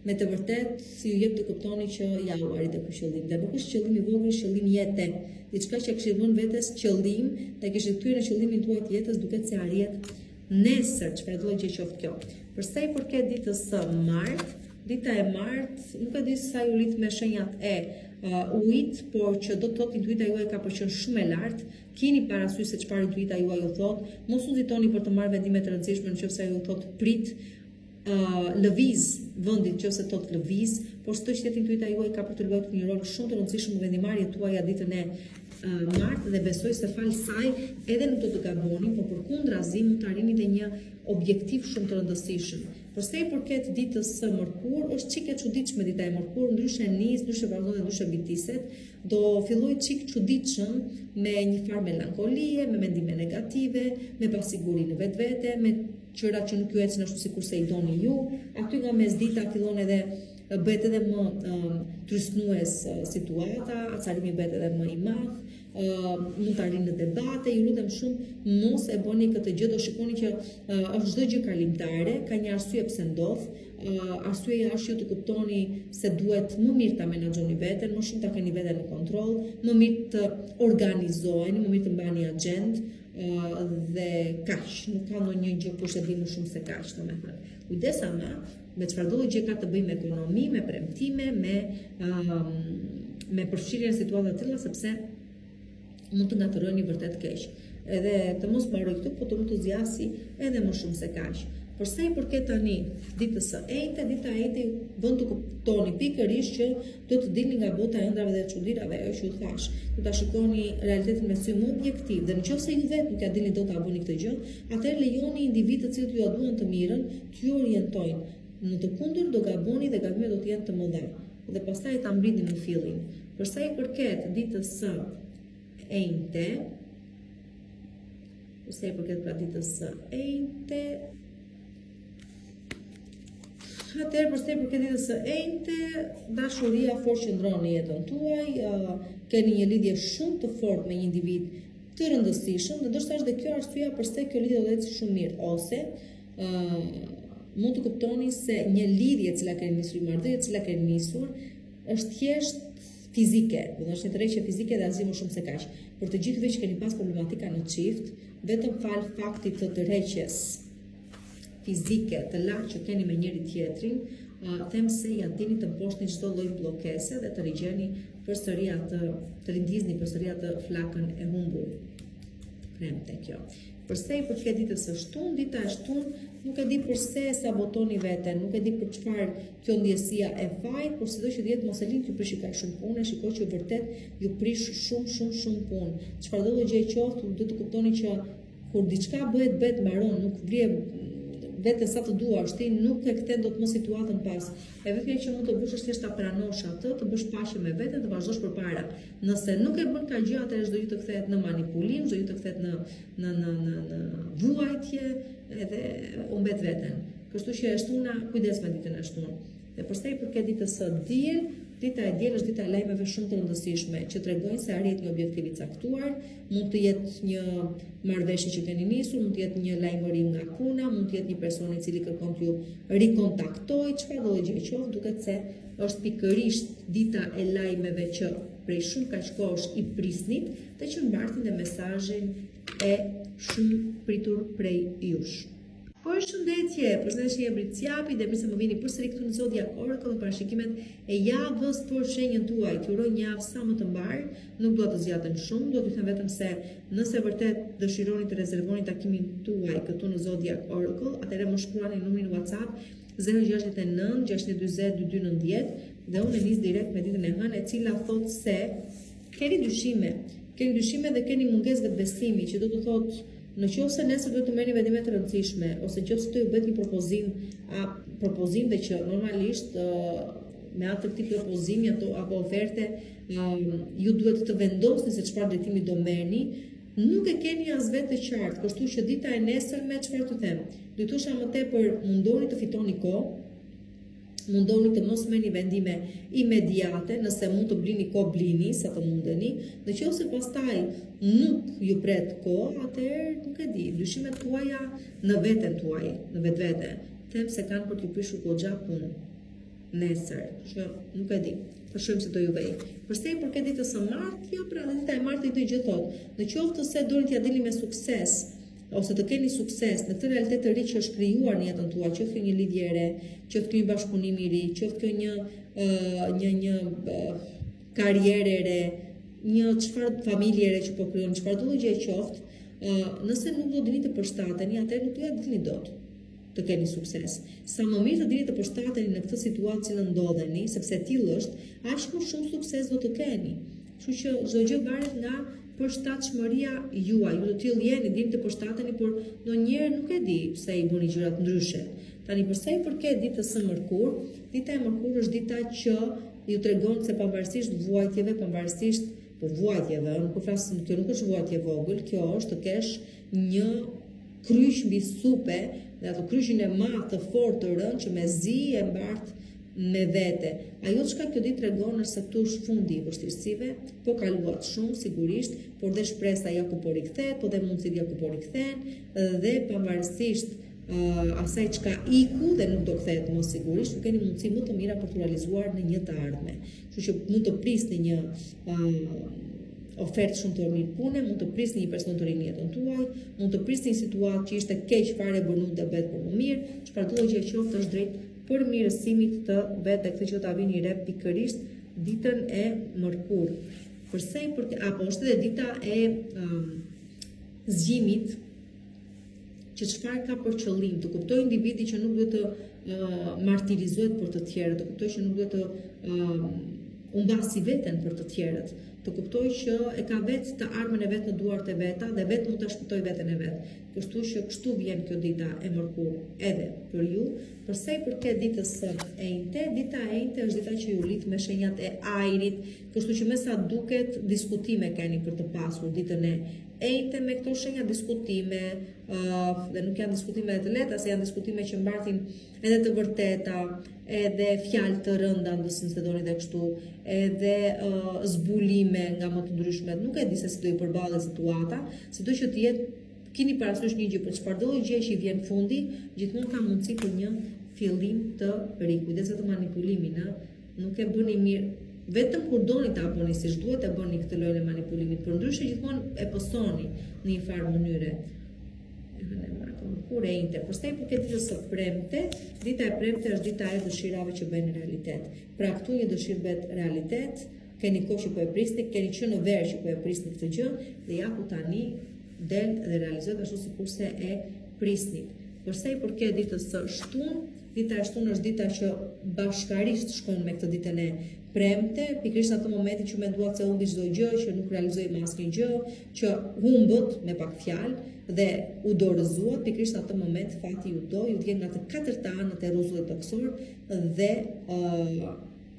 Me të vërtetë, si ju jep të kuptoni që ja u arrit ky qëllim. Dhe nuk është qëllim i vogël, është qëllim jete. Diçka që kishit vënë vetes qëllim, dhe kishit kthyer në qëllimin tuaj të jetës, duket se arrihet nesër, çfarëdo gjë qoftë kjo. Për sa i përket ditës së martë, dita e martë, nuk e di sa ju lidh me shenjat e uh, ujit, por që do të thotë intuita juaj ka për qenë shumë e lartë, keni parasysh se çfarë intuita juaj ju thotë, mos u nxitoni për të marrë vendime të rëndësishme nëse ajo ju thotë prit, lëviz vendit nëse thotë lëviz, por sido që të jetë intuita juaj ka për të luajtur një rol shumë të rëndësishëm në vendimmarrjet tuaja ditën e martë dhe besoj se falë saj edhe nuk do të gaboni, por përkundrazi mund të arrini dhe një objektiv shumë të rëndësishëm. Për sa i përket ditës së mërkurë, është çik e çuditshme dita e mërkurë, ndryshe nis, ndryshe vazhdon dhe ndryshe bitiset. Do fillojë çik çuditshëm me një farë melankolie, me mendime negative, me pasiguri në vetvete, me gjëra që nuk ju ecin ashtu sikurse i doni ju. Aty nga mesdita fillon edhe bëhet edhe më um, trysnues situata, acarimi bëhet edhe më i madh. Uh, mund të arrini në debate, ju lutem shumë mos e bëni këtë gjë, do shikoni që uh, është çdo gjë kalimtare, ka një arsye pse ndodh, uh, arsyeja është ju të kuptoni se duhet më mirë ta menaxhoni veten, më shumë ta keni veten në kontroll, më mirë të organizoheni, më mirë të mbani agjendë, uh, dhe kaq, nuk ka ndonjë gjë kush e di më shumë se kaq, domethënë. Kujdes ama, me çfarëdo gjë ka të bëjë me ekonomi, me premtime, me um, me përfshirje në situata të tilla sepse mund të ngatërroheni vërtet keq. Edhe të mos mbaroj këtu, po të mund të zgjasi edhe më shumë se kaq. Për sa i përket tani ditës së enjte, dita e enjte ju bën të kuptoni pikërisht që do të dilni nga bota e ëndrrave dhe çudirave, ajo që ju thashë. Do ta shikoni realitetin me sy më objektiv dhe në qoftë se ju vetë nuk ia dilni dot ta bëni këtë gjë, atëherë lejoni individë të cilët jua duan të mirën, t'ju orientojnë. Në të kundërt do gaboni dhe gabimet do të jenë të mëdha dhe pastaj ta mblidhni më fillin. Për sa i përket ditës së enjte, për sa i përket pra ditës së enjte, Atëherë për sa i përket ditës së enjte, dashuria fort qëndron në jetën tuaj, keni një lidhje shumë të fortë me një individ të rëndësishëm dhe ndoshta është dhe kjo arsyeja përse kjo lidhje do të ecë shumë mirë ose ë mund të kuptoni se një lidhje e cila keni nisur, një marrëdhënie e cila keni nisur është thjesht fizike, do të thotë një tërheqje fizike dhe asgjë më shumë se kaq. Për të gjithë ju që keni pas problematika në çift, vetëm falë faktit të tërheqjes fizike të lartë që keni me njëri tjetrin, them se ia dilni të mposhtni çdo lloj bllokese dhe të rigjeni përsëri atë, të rindizni përsëri atë flakën e humbur. Premte kjo. Për sa i përket ditës së shtunë, dita e shtunë nuk e di përse e sabotoni veten, nuk e di për çfarë kjo ndjesia e fajit, por sido që të jetë mos e lini t'ju prishë kaq shumë punë, e shikoj që vërtet ju prish shumë shumë shumë punë. Çfarëdo lloj gjëje qoftë, duhet të kuptoni që Kur diçka bëhet bëhet mbaron, nuk vrije veten sa të duash, ti nuk e kthen dot më situatën pas. E vetmja që mund të bësh është thjesht ta pranosh atë, të bësh paqe me veten, të vazhdosh përpara. Nëse nuk e bën këtë gjë, atëherë çdo gjë të kthehet në manipulim, çdo gjë të kthehet në në në në në vuajtje edhe humbet veten. Kështu që e shtuna, kujdes me ditën e shtunë. Dhe për sa i përket ditës së diel, dita e diel është dita e lajmeve shumë të rëndësishme që tregojnë se arrihet një objektiv i caktuar, mund të jetë një marrëveshje që keni nisur, mund të jetë një lajmërim nga puna, mund të jetë një person i cili kërkon t'ju rikontaktojë, çfarëdo gjë qoftë, duket se është pikërisht dita e lajmeve që prej shumë kaq kohësh i prisnit dhe që mbartin dhe mesazhin e shumë pritur prej jush. Përshëndetje, përshëndetje jam Bricjapi dhe mirë se më vini përsëri këtu në Zodiac Oracle në parashikimet e javës për shenjën tuaj. T'ju uroj një javë sa më të mbarë, nuk dua të zgjatem shumë, dua t'ju them vetëm se nëse vërtet dëshironi të rezervoni takimin tuaj këtu në Zodiac Oracle, atëherë më shkruani numrin WhatsApp 069 640 2290 dhe unë e nis direkt me ditën e hënë e cila thotë se Keni dyshime, keni dyshime dhe keni mungesë vetëbesimi, që do të thotë në qoftë se nesër duhet të merrni vendime të rëndësishme ose në qoftë se do ju bëhet një propozim, a propozim dhe që normalisht me anë të këtij propozimi ato apo oferte ju duhet të vendosni se çfarë drejtimi do merrni, nuk e keni as vetë të qartë, kështu që dita e nesërme çfarë të them? Do të thosha më tepër mundoni të fitoni kohë, Mundoni të mos merrni vendime imediate, nëse mund të blini kohë blini sa të mundeni. Në qoftë se pastaj nuk ju pret koha, atëherë nuk e di, dyshimet tuaja në veten tuaj, në vetvete, them se kanë për t'ju prishur goxha punë nesër, që nuk e di. Po shohim si do ju vejë. Për sa i përket ditës së martë, ja pra dhe dita e martë të gjë thotë, në qoftë se doni t'ia dilni me sukses, ose të keni sukses në këtë realitet të ri që është krijuar në jetën tuaj, qoftë kjo një lidhje e re, qoftë kjo një bashkëpunim i ri, qoftë kjo një uh, një një uh, karrierë e re, një çfarë familje e re që po krijon, çfarëdo gjë qoftë, uh, nëse nuk do dini të përshtateni, atëherë nuk do ia dilni dot të keni sukses. Sa më mirë të dini të përshtateni në këtë situatë që ndodheni, sepse e tillë është, aq më shumë sukses do të keni. Kështu që çdo gjë varet nga përshtatshmëria juaj. Ju të tillë jeni, dini të përshtateni, por ndonjëherë nuk e di pse i bëni gjërat ndryshe. Tani për sa i përket ditës së mërkurë, dita e mërkurë është dita që ju tregon se pavarësisht vuajtjeve, pavarësisht po vuajtjeve, nuk po flas, kjo nuk është vuajtje e vogël, kjo është të kesh një kryq mbi supe dhe atë kryqin e madh të fortë të rëndë që mezi e mbart. me vete. Ajo çka kjo ditë tregon është se këtu është fundi i vështirësive, po kaluat shumë sigurisht, por dhe shpresa ja ku po rikthehet, po dhe mundësitë ja ku po rikthehen dhe pavarësisht uh, asaj çka iku dhe nuk do kthehet më sigurisht, ju keni mundësi më të mira për t'u realizuar në një të ardhme. Kështu që mund të prisni një uh, ofertë shumë të mirë pune, mund të prisni një person të ri në jetën tuaj, mund të prisni një situatë që ishte keq fare bënu dhe bëhet për më mirë, çfarëdo gjë qoftë është drejt përmirësimit të vet dhe këtë që ta vini re pikërisht ditën e mërkurë. Përse për apo është edhe dita e um, zgjimit që çfarë ka për qëllim, të kuptojë individi që nuk duhet të uh, martirizohet për të tjerët, të kuptojë që nuk duhet të uh, humbasi veten për të tjerët, të kuptojë që e ka vetë të ardhmen e vet në duart e veta dhe vetë mund ta shpëtojë veten e vet. Kështu që kështu vjen kjo dita e mërkurë edhe për ju. Për sa i përket ditës së enjte, dita e enjte është dita që ju lidh me shenjat e ajrit, kështu që me sa duket diskutime keni për të pasur ditën e enjte me këto shenja diskutime, uh, dhe nuk janë diskutime të lehta, se janë diskutime që mbartin edhe të vërteta, edhe fjalë të rënda nëse nëse doni dhe kështu, edhe uh, zbulime nga më të ndryshmet. Nuk e di se si do i përballet situata, sido që të jetë kini parasysh një gjë për çfarëdo gjë që i vjen fundi, gjithmonë ka mundësi për një fillim të ri. Kujdes atë manipulimin, ë, nuk e bëni mirë vetëm kur doni ta bëni siç duhet e bëni këtë lojën e manipulimit, përndryshe gjithmonë e pësoni në një farë mënyre. E hënë e martë, mërkurë, e enjte. Për sa i përket ditës së premte, dita e premte është dita e dëshirave që bëhen realitet. Pra këtu një dëshirë bëhet realitet, keni kohë që po e prisni, keni që në verë që po e prisni këtë gjë dhe ja ku tani del dhe realizohet ashtu sikurse e prisnit. Për sa i përket ditës së shtunë, dita e shtunë është dita që bashkarisht shkon me këtë ditën e premte, pikërisht në atë momentin që menduat se humbi çdo gjë, që nuk realizoi më asnjë gjë, që humbët me pak fjalë dhe u dorëzuat, pikërisht në atë moment fati ju do, ju vjen nga të katërta anët e rruzullit tokësor dhe uh,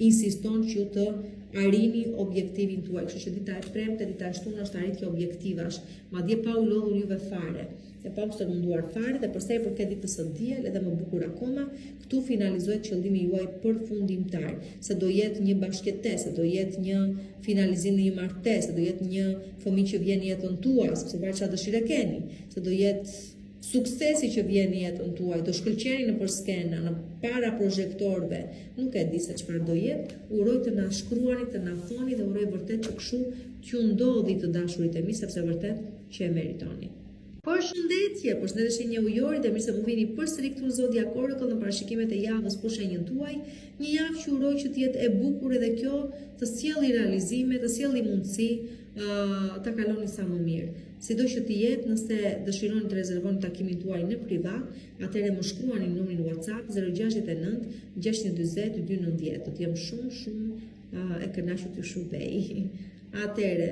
insiston që ju të arrini objektivin tuaj. Kështu që dita e premte, dita e shtunë është arritje objektivash, madje pa u lodhur juve fare. E pa u stërmunduar fare dhe përsa i përket ditës së diel, edhe më bukur akoma, këtu finalizohet qëllimi juaj përfundimtar, se do jetë një bashkëjetesë, se do jetë një finalizim në një martesë, se do jetë një fëmijë që vjen në jetën tuaj, sepse varet çfarë dëshire keni, se do jetë suksesi që vjen në jetën tuaj, do shkëlqeni nëpër skena, në para prozhektorëve, nuk e di se çfarë do jetë, uroj të na shkruani, të na thoni dhe uroj vërtet që kështu t'ju ndodhi të dashurit e mi, sepse vërtet që e meritoni. Përshëndetje, përshëndetje shenjë ujori dhe mirë se më vini përsëri këtu në Zodiac Oracle në parashikimet e javës për shenjën tuaj. Një javë që uroj që të jetë e bukur edhe kjo, të sjelli realizime, të sjelli mundësi, uh, ta kaloni sa më mirë. Sido që të jetë, nëse dëshironi të rezervoni takimin tuaj në privat, atëherë më shkruani në numrin WhatsApp 069 640 290. Do të jem shumë shumë uh, e kënaqur t'ju shërbej. Atëherë,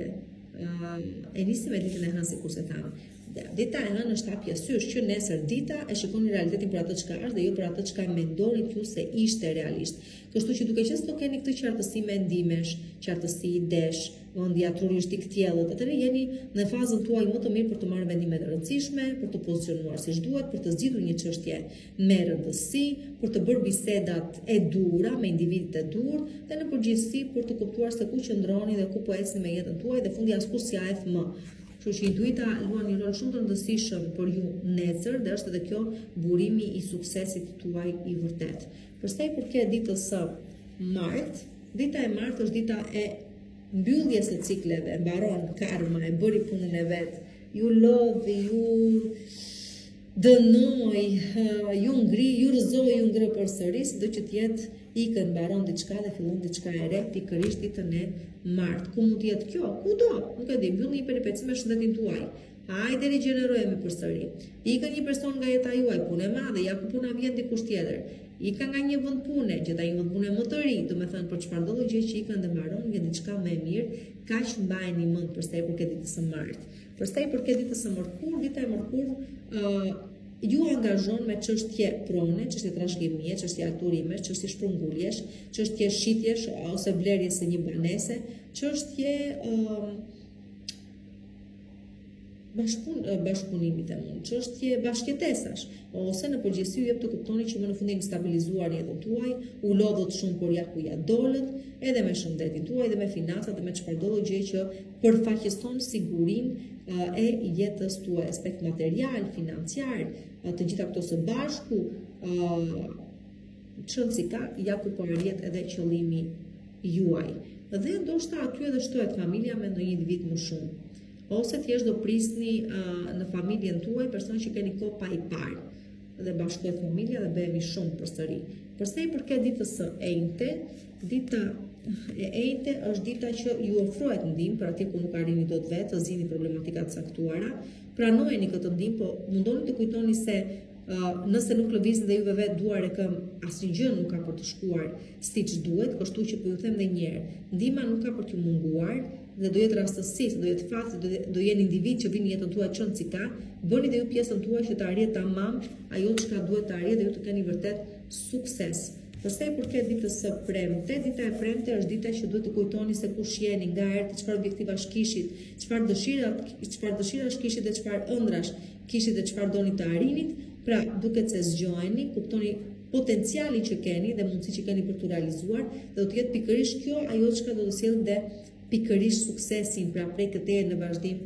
e nisim me ditën e hënë sikurse thamë. Dita e hënë është hapja sysh që nesër dita e shikoni realitetin për atë çka është dhe jo për atë çka mendonit ju se ishte realisht. Kështu që duke qenë se do keni këtë qartësi mendimesh, qartësi idesh, mendja truri është i kthjellët, atëherë jeni në fazën tuaj më të mirë për të marrë vendime të rëndësishme, për të pozicionuar siç duhet, për të zgjidhur një çështje me rëndësi, për të bërë bisedat e duhura me individët e duhur dhe në përgjithësi për të kuptuar se ku qëndroni dhe ku po ecni me jetën tuaj dhe fundja askush s'ja hedh më. Kështu që intuita luan një rol shumë të rëndësishëm për ju nesër dhe është edhe kjo burimi i suksesit tuaj i vërtetë. Për sa i përket ditës së martë, dita e martë është dita e mbylljes së cikleve, mbaron karma, e bëri punën e vet, ju lodhi, ju dënoi, ju ngri, ju rrëzoi, ju ngre përsëri, sido që të jetë, ikën, mbaron diçka dhe fillon diçka e re, pikërisht ditën e martë. Ku mund të jetë kjo? Kudo? Nuk e di, mbyllni një peripeci me shëndetin tuaj. Hajde rigjenerohemi përsëri. Ikën një person nga jeta juaj, punë e madhe, ja ku po na vjen dikush tjetër. Ika nga një vend pune, gjeta një vend pune më të ri, domethënë për çfarëdo gjë që ikën dhe mbaron, vjen diçka më e mirë, kaq mbajeni mend për sa i përket ditës së martë. Për sa i përket ditës së mërkurë, dita e mërkurë uh, ju angazhon me çështje prone, çështje trashëgimie, çështje akturime, çështje shpërnguljesh, çështje shitjesh ose blerjes së një banese, çështje uh, bashkun, bashkëpunimi them unë, çështje bashkëjetesash, ose në përgjithësi ju jep të kuptoni që më në fund jeni stabilizuar në jetën tuaj, u lodhët shumë por ja ku ja dolët, edhe me shëndetin tuaj dhe me financat dhe me çfarëdo lloj gjëje që përfaqëson sigurinë e jetës tuaj, aspekt material, financiar, të gjitha këto së bashku, ç'rëndësi ka, ja ku po arrihet edhe qëllimi juaj. Dhe ndoshta aty edhe shtohet familja me ndonjë individ më shumë. Ose thjesht do prisni uh, në familjen tuaj person që keni kohë pa i parë dhe bashkohet familja dhe bëhemi shumë përsëri. Për sa i përket ditës së enjte, dita e enjte është dita që ju ofrohet ndihmë për atje ku nuk arrini dot vetë të zgjidhni problematika të caktuara. Pranojeni këtë ndihmë, po mundoni të kujtoni se uh, nëse nuk lëvizni dhe juve vetë duar e këmbë, asnjë gjë nuk ka për të shkuar siç duhet, kështu që po ju them edhe një herë, ndihma nuk ka për t'ju munguar dhe do jetë rastësi, do jetë fat, do, do jenë individë që vijnë në jetën tuaj ç'rëndësi ka, bëni dhe ju pjesën tuaj që të arrihet tamam ajo çka duhet të arrihet dhe ju të keni vërtet sukses. Për sa i përket ditës së premte, dita e premte është dita që duhet të kujtoni se kush jeni, nga erdhët, çfarë objektivash kishit, çfarë dëshira, çfarë dëshirash kishit dhe çfarë ëndrrash kishit dhe çfarë doni të arrinit, pra duket se zgjoheni, kuptoni potencialin që keni dhe mundësitë që keni për t'u realizuar dhe do të jetë pikërisht kjo ajo çka do të sjellë dhe pikërisht suksesin, pra prej këtej në vazhdim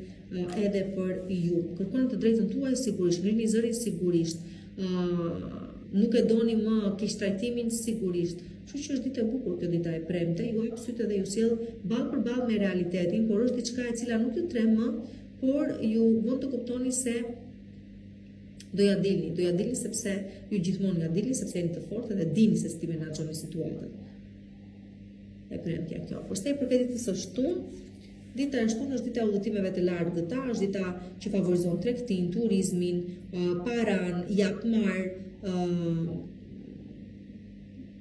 edhe për ju. Kërkoni të drejtën tuaj sigurisht, ngrini zërin sigurisht. ë nuk e doni më keqtrajtimin sigurisht. Kështu që është ditë e bukur kjo dita e premte, ju hap sytë dhe ju sjell ballë për ballë me realitetin, por është diçka e cila nuk ju tremb më, por ju bën të kuptoni se do ja dilni, do ja dilni sepse ju gjithmonë ja dilni sepse jeni të fortë dhe dini se si t'i menaxhoni situatën. E premtja kjo. Për sa i përket ditës së shtunë, dita e shtunë është dita e udhëtimeve të largëta, është dita që favorizon tregtinë, turizmin, paran, jap marr,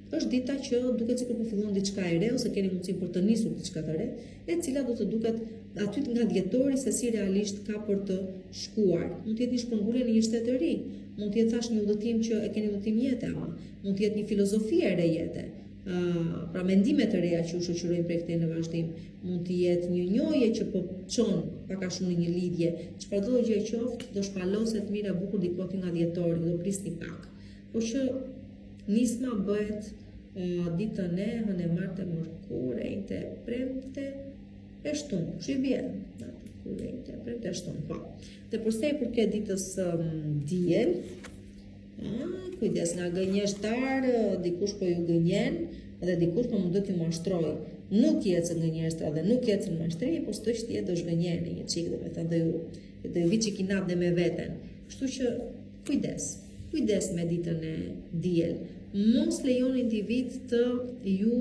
është dita që duket sikur po fillon diçka e re ose keni mundësinë për të nisur diçka të re, e cila do të duket aty nga dhjetori se si realisht ka për të shkuar. Mund të jetë një shpërngulje në një shtet të ri, mund të jetë thashë një udhëtim që e keni udhëtim jete ama, mund të jetë një filozofi e re jete, uh, pra mendime të reja që ju shoqërojnë prej këtej në vazhdim, mund të jetë një njohje që po çon pak a shumë në një lidhje, çfarëdo gjë qoftë, do shpaloset mirë e bukur diku aty nga dhjetori, do prisni pak. Por që nisma bëhet uh, ditën e hënë, e martë, mërkurë, enjte, premte, e shtunë, kështu i bie. Mërkurë, enjte, premte, e shtunë, po. Dhe për sa i përket ditës um, diel, ah, kujdes nga gënjeshtar, dikush po ju gënjen dhe dikush po mundohet t'ju mashtrojë. Nuk ecën gënjeshtra dhe nuk ecën mashtrimi, por sido që të jetë do zhgënjeni një çikë, domethënë do ju do ju vi çik inat dhe me veten. Kështu që Kujdes, kujdes me ditën e diel. Mos lejoni individë të ju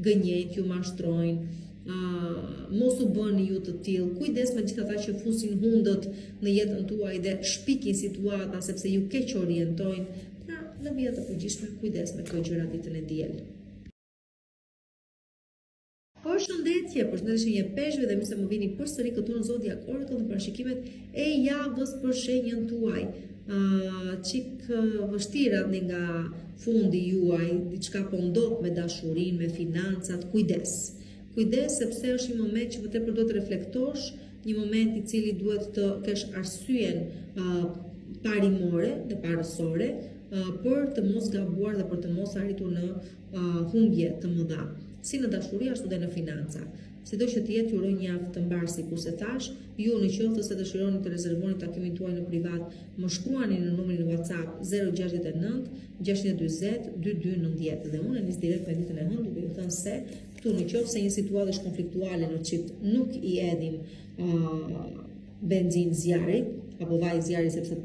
gënjejnë, t'ju mashtrojnë, uh, mos u bëni ju të tillë. Kujdes me gjithë ata që fusin hundët në jetën tuaj dhe shpikin situata sepse ju keqorientojnë. Pra, në vija të përgjithshme, kujdes me këto gjëra ditën e diel. Përshëndetje, përshëndetje shenjë e peshqve dhe mirë se më vini përsëri këtu në Zodiac Oracle në parashikimet e javës për shenjën tuaj. Uh, çik vështirë ardhni nga fundi juaj, diçka po ndodh me dashurinë, me financat, kujdes. Kujdes sepse është një moment që vërtet duhet të reflektosh, një moment i cili duhet të kesh arsyen uh, parimore dhe parësore uh, për të mos gabuar dhe për të mos arritur në humbje të mëdha, si në dashuri ashtu dhe në financa. Sido që të jetë, ju uroj një javë të mbarë sikurse thashë, ju në qoftë se dëshironi të rezervoni takimin tuaj në privat, më shkruani në numrin WhatsApp 069 640 2290 dhe unë e nis direkt me ditën e hënë duke ju thënë se këtu në qoftë se një situatë është konfliktuale në çift nuk i hedhim uh, benzinë zjarrit apo vaj zjarrit sepse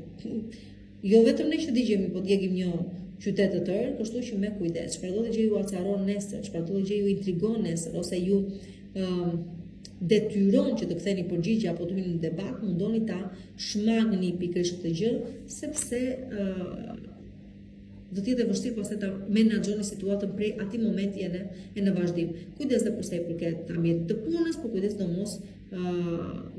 Jo vetëm ne që digjemi, po djegim një qytet të tërë, kështu që me kujdes. Çfarëdo gjë ju acaron nesër, çfarëdo gjë ju intrigon nesër ose ju ëm detyron që të ktheni përgjigje apo të hyni në debat, mundoni ta shmangni pikërisht këtë gjë, sepse ë do të jetë e vështirë pastaj ta menaxhoni situatën prej atij momenti e në e në vazhdim. Kujdes dhe për sa i përket ambientit të punës, por kujdes sidomos ë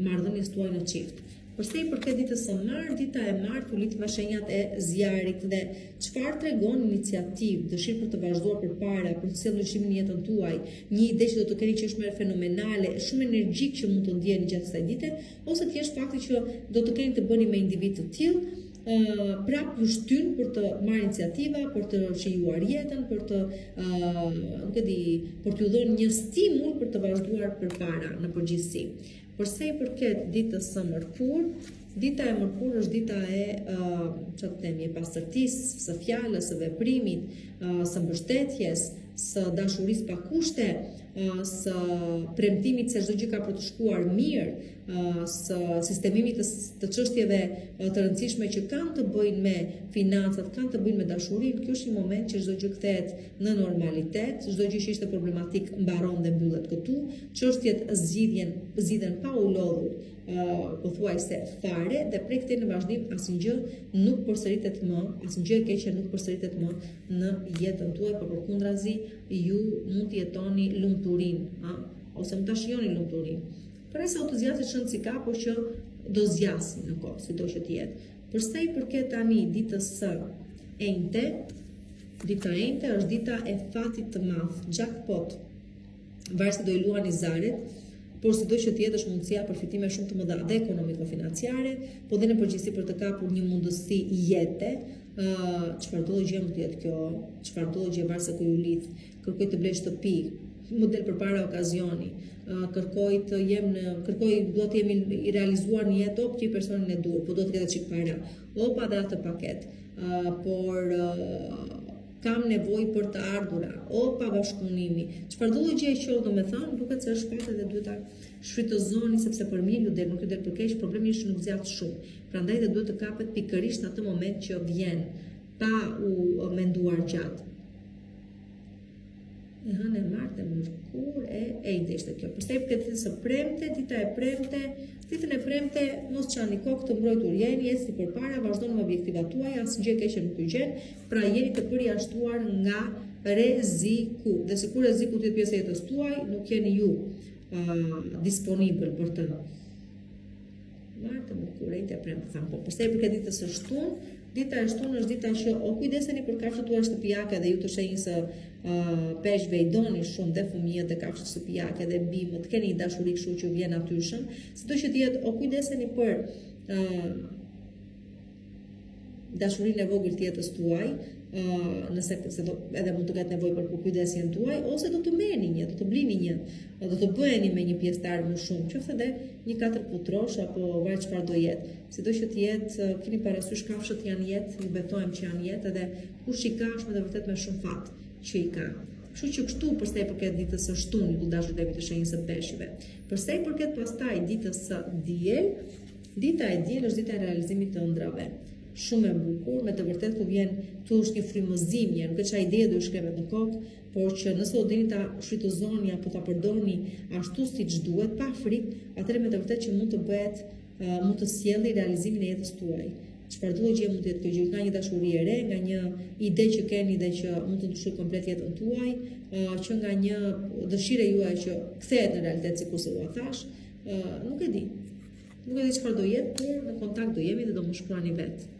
marrëdhënies tuaj në çift. Për sa i përket ditës së martë, dita e martë u lidh me shenjat e zjarrit dhe çfarë tregon iniciativë, dëshirë për të vazhduar përpara, për të sjellë ndryshimin në jetën tuaj, një ide që do të keni që është më fenomenale, shumë energjik që mund të ndjeni gjatë kësaj dite, ose thjesht fakti që do të keni të bëni me individë të tillë, uh, prap ju shtyn për të marrë iniciativa, për të shijuar jetën, për të uh, nuk e di, për t'ju dhënë një stimul për të vazhduar përpara në përgjithësi. Për sa i përket ditës së mërkurë, dita e mërkurë është dita e uh, çfarë të themi, e pastërtisë, së fjalës, së veprimit, uh, së mbështetjes, së dashurisë pa kushte, uh, së premtimit se çdo gjë ka për të shkuar mirë, së sistemimit të, të çështjeve të rëndësishme që kanë të bëjnë me financat, kanë të bëjnë me dashurinë, kjo është një moment që çdo gjë kthehet në normalitet, çdo gjë që ishte problematik mbaron dhe mbyllet këtu, çështjet zgjidhjen, zgjidhen pa u lodhur uh, pothuajse fare dhe prej këtej në vazhdim asnjë gjë nuk përsëritet më, asnjë gjë e keqe nuk përsëritet më në jetën tuaj, por përkundrazi ju mund të jetoni lumturinë, ha? ose mund ta shijoni lumturinë. Pra sa të zgjasë çon si ka, por që do zgjasë në kohë, sido që të jetë. Për sa i përket tani ditës së enjte, dita e enjte është dita e fatit të madh, jackpot. Varet si do i luani zaret, por sido që të jetë është mundësia për fitime shumë të mëdha dhe ekonomiko-financiare, po dhe në përgjithësi për të kapur një mundësi jete, ë uh, çfarëdo gjë mund të jetë kjo, çfarëdo gjë varet se ku ju lidh, kërkoj të blej shtëpi, më del përpara okazioni, uh, kërkoj të jem në, kërkoj dua të jem i realizuar në jetë, op, gjej personin e duhur, po do të ketë çik para, opa dhe atë paket, uh, por uh, kam nevojë për të ardhura, opa bashkëpunimi, çfarëdo lloj gjëje qoftë, domethënë, duket se është fat dhe duhet ta shfrytëzoni sepse për mirë ju del, nuk ju del për keq, problemi është që nuk zgjat shumë. Prandaj dhe duhet të kapet pikërisht në atë moment që vjen pa u menduar gjatë. E hënë e martë e mërkur e enjte ishte kjo. Për sa i përket ditës së premte, dita e premte, ditën e premte mos çani kokë të mbrojtur jeni, ecni përpara, vazhdoni me objektivat tuaja, asnjë gjë e keqe nuk ju gjen, pra jeni të përjashtuar nga rreziku. Dhe sikur rreziku të jetë pjesë e jetës tuaj, nuk jeni ju uh, disponibël për të. Martë, mërkurë, enjte, premte, thamë po. Për sa i përket ditës së shtunë, dita e shtunë është dita që o kujdeseni për kafshët tuaja shtëpiake dhe ju të shenjës së uh, peshqve i doni shumë dhe fëmijët dhe kafshët shtëpiake dhe bimët, keni një dashuri kështu që vjen natyrshëm, sido që të jetë o kujdeseni për uh, dashurinë e vogël të jetës tuaj, uh, nëse se do, edhe mund të ketë nevojë për përkujdesjen tuaj, ose do të merrni një, do të blini një, do të bëheni me një pjesëtar më shumë, qoftë edhe një katërputrosh apo varet çfarë do jetë. Sido që të jetë, keni parasysh kafshët janë jetë, ju betohem që janë jetë edhe kush i ka është me të vërtetë me shumë fat që i ka. Kështu që kështu për sa i përket ditës së shtunë, ju të dashur të shenjës së peshqve. Për sa i përket pastaj ditës së diel, Dita e diel është dita e realizimit të ëndrrave. Shumë e bukur, me të vërtetë ku vjen këtu është një frymëzim, një nuk e çfarë ideje do ju shkrepet në kokë, por që nëse do dini ta shfrytëzoni apo ta përdorni ashtu siç duhet, pa frikë, atëherë me të vërtetë që mund të bëhet, mund të sjelli realizimin e jetës tuaj. Çfarëdo lloj gjëje mund të jetë kjo gjë, nga një dashuri e re, nga një ide që keni dhe që mund të ndryshojë komplet jetën tuaj, që nga një dëshirë juaj që kthehet në realitet sikurse ua thashë, nuk e di. Nuk e di çfarë do jetë, por në kontakt do jemi dhe do më shkruani vetë.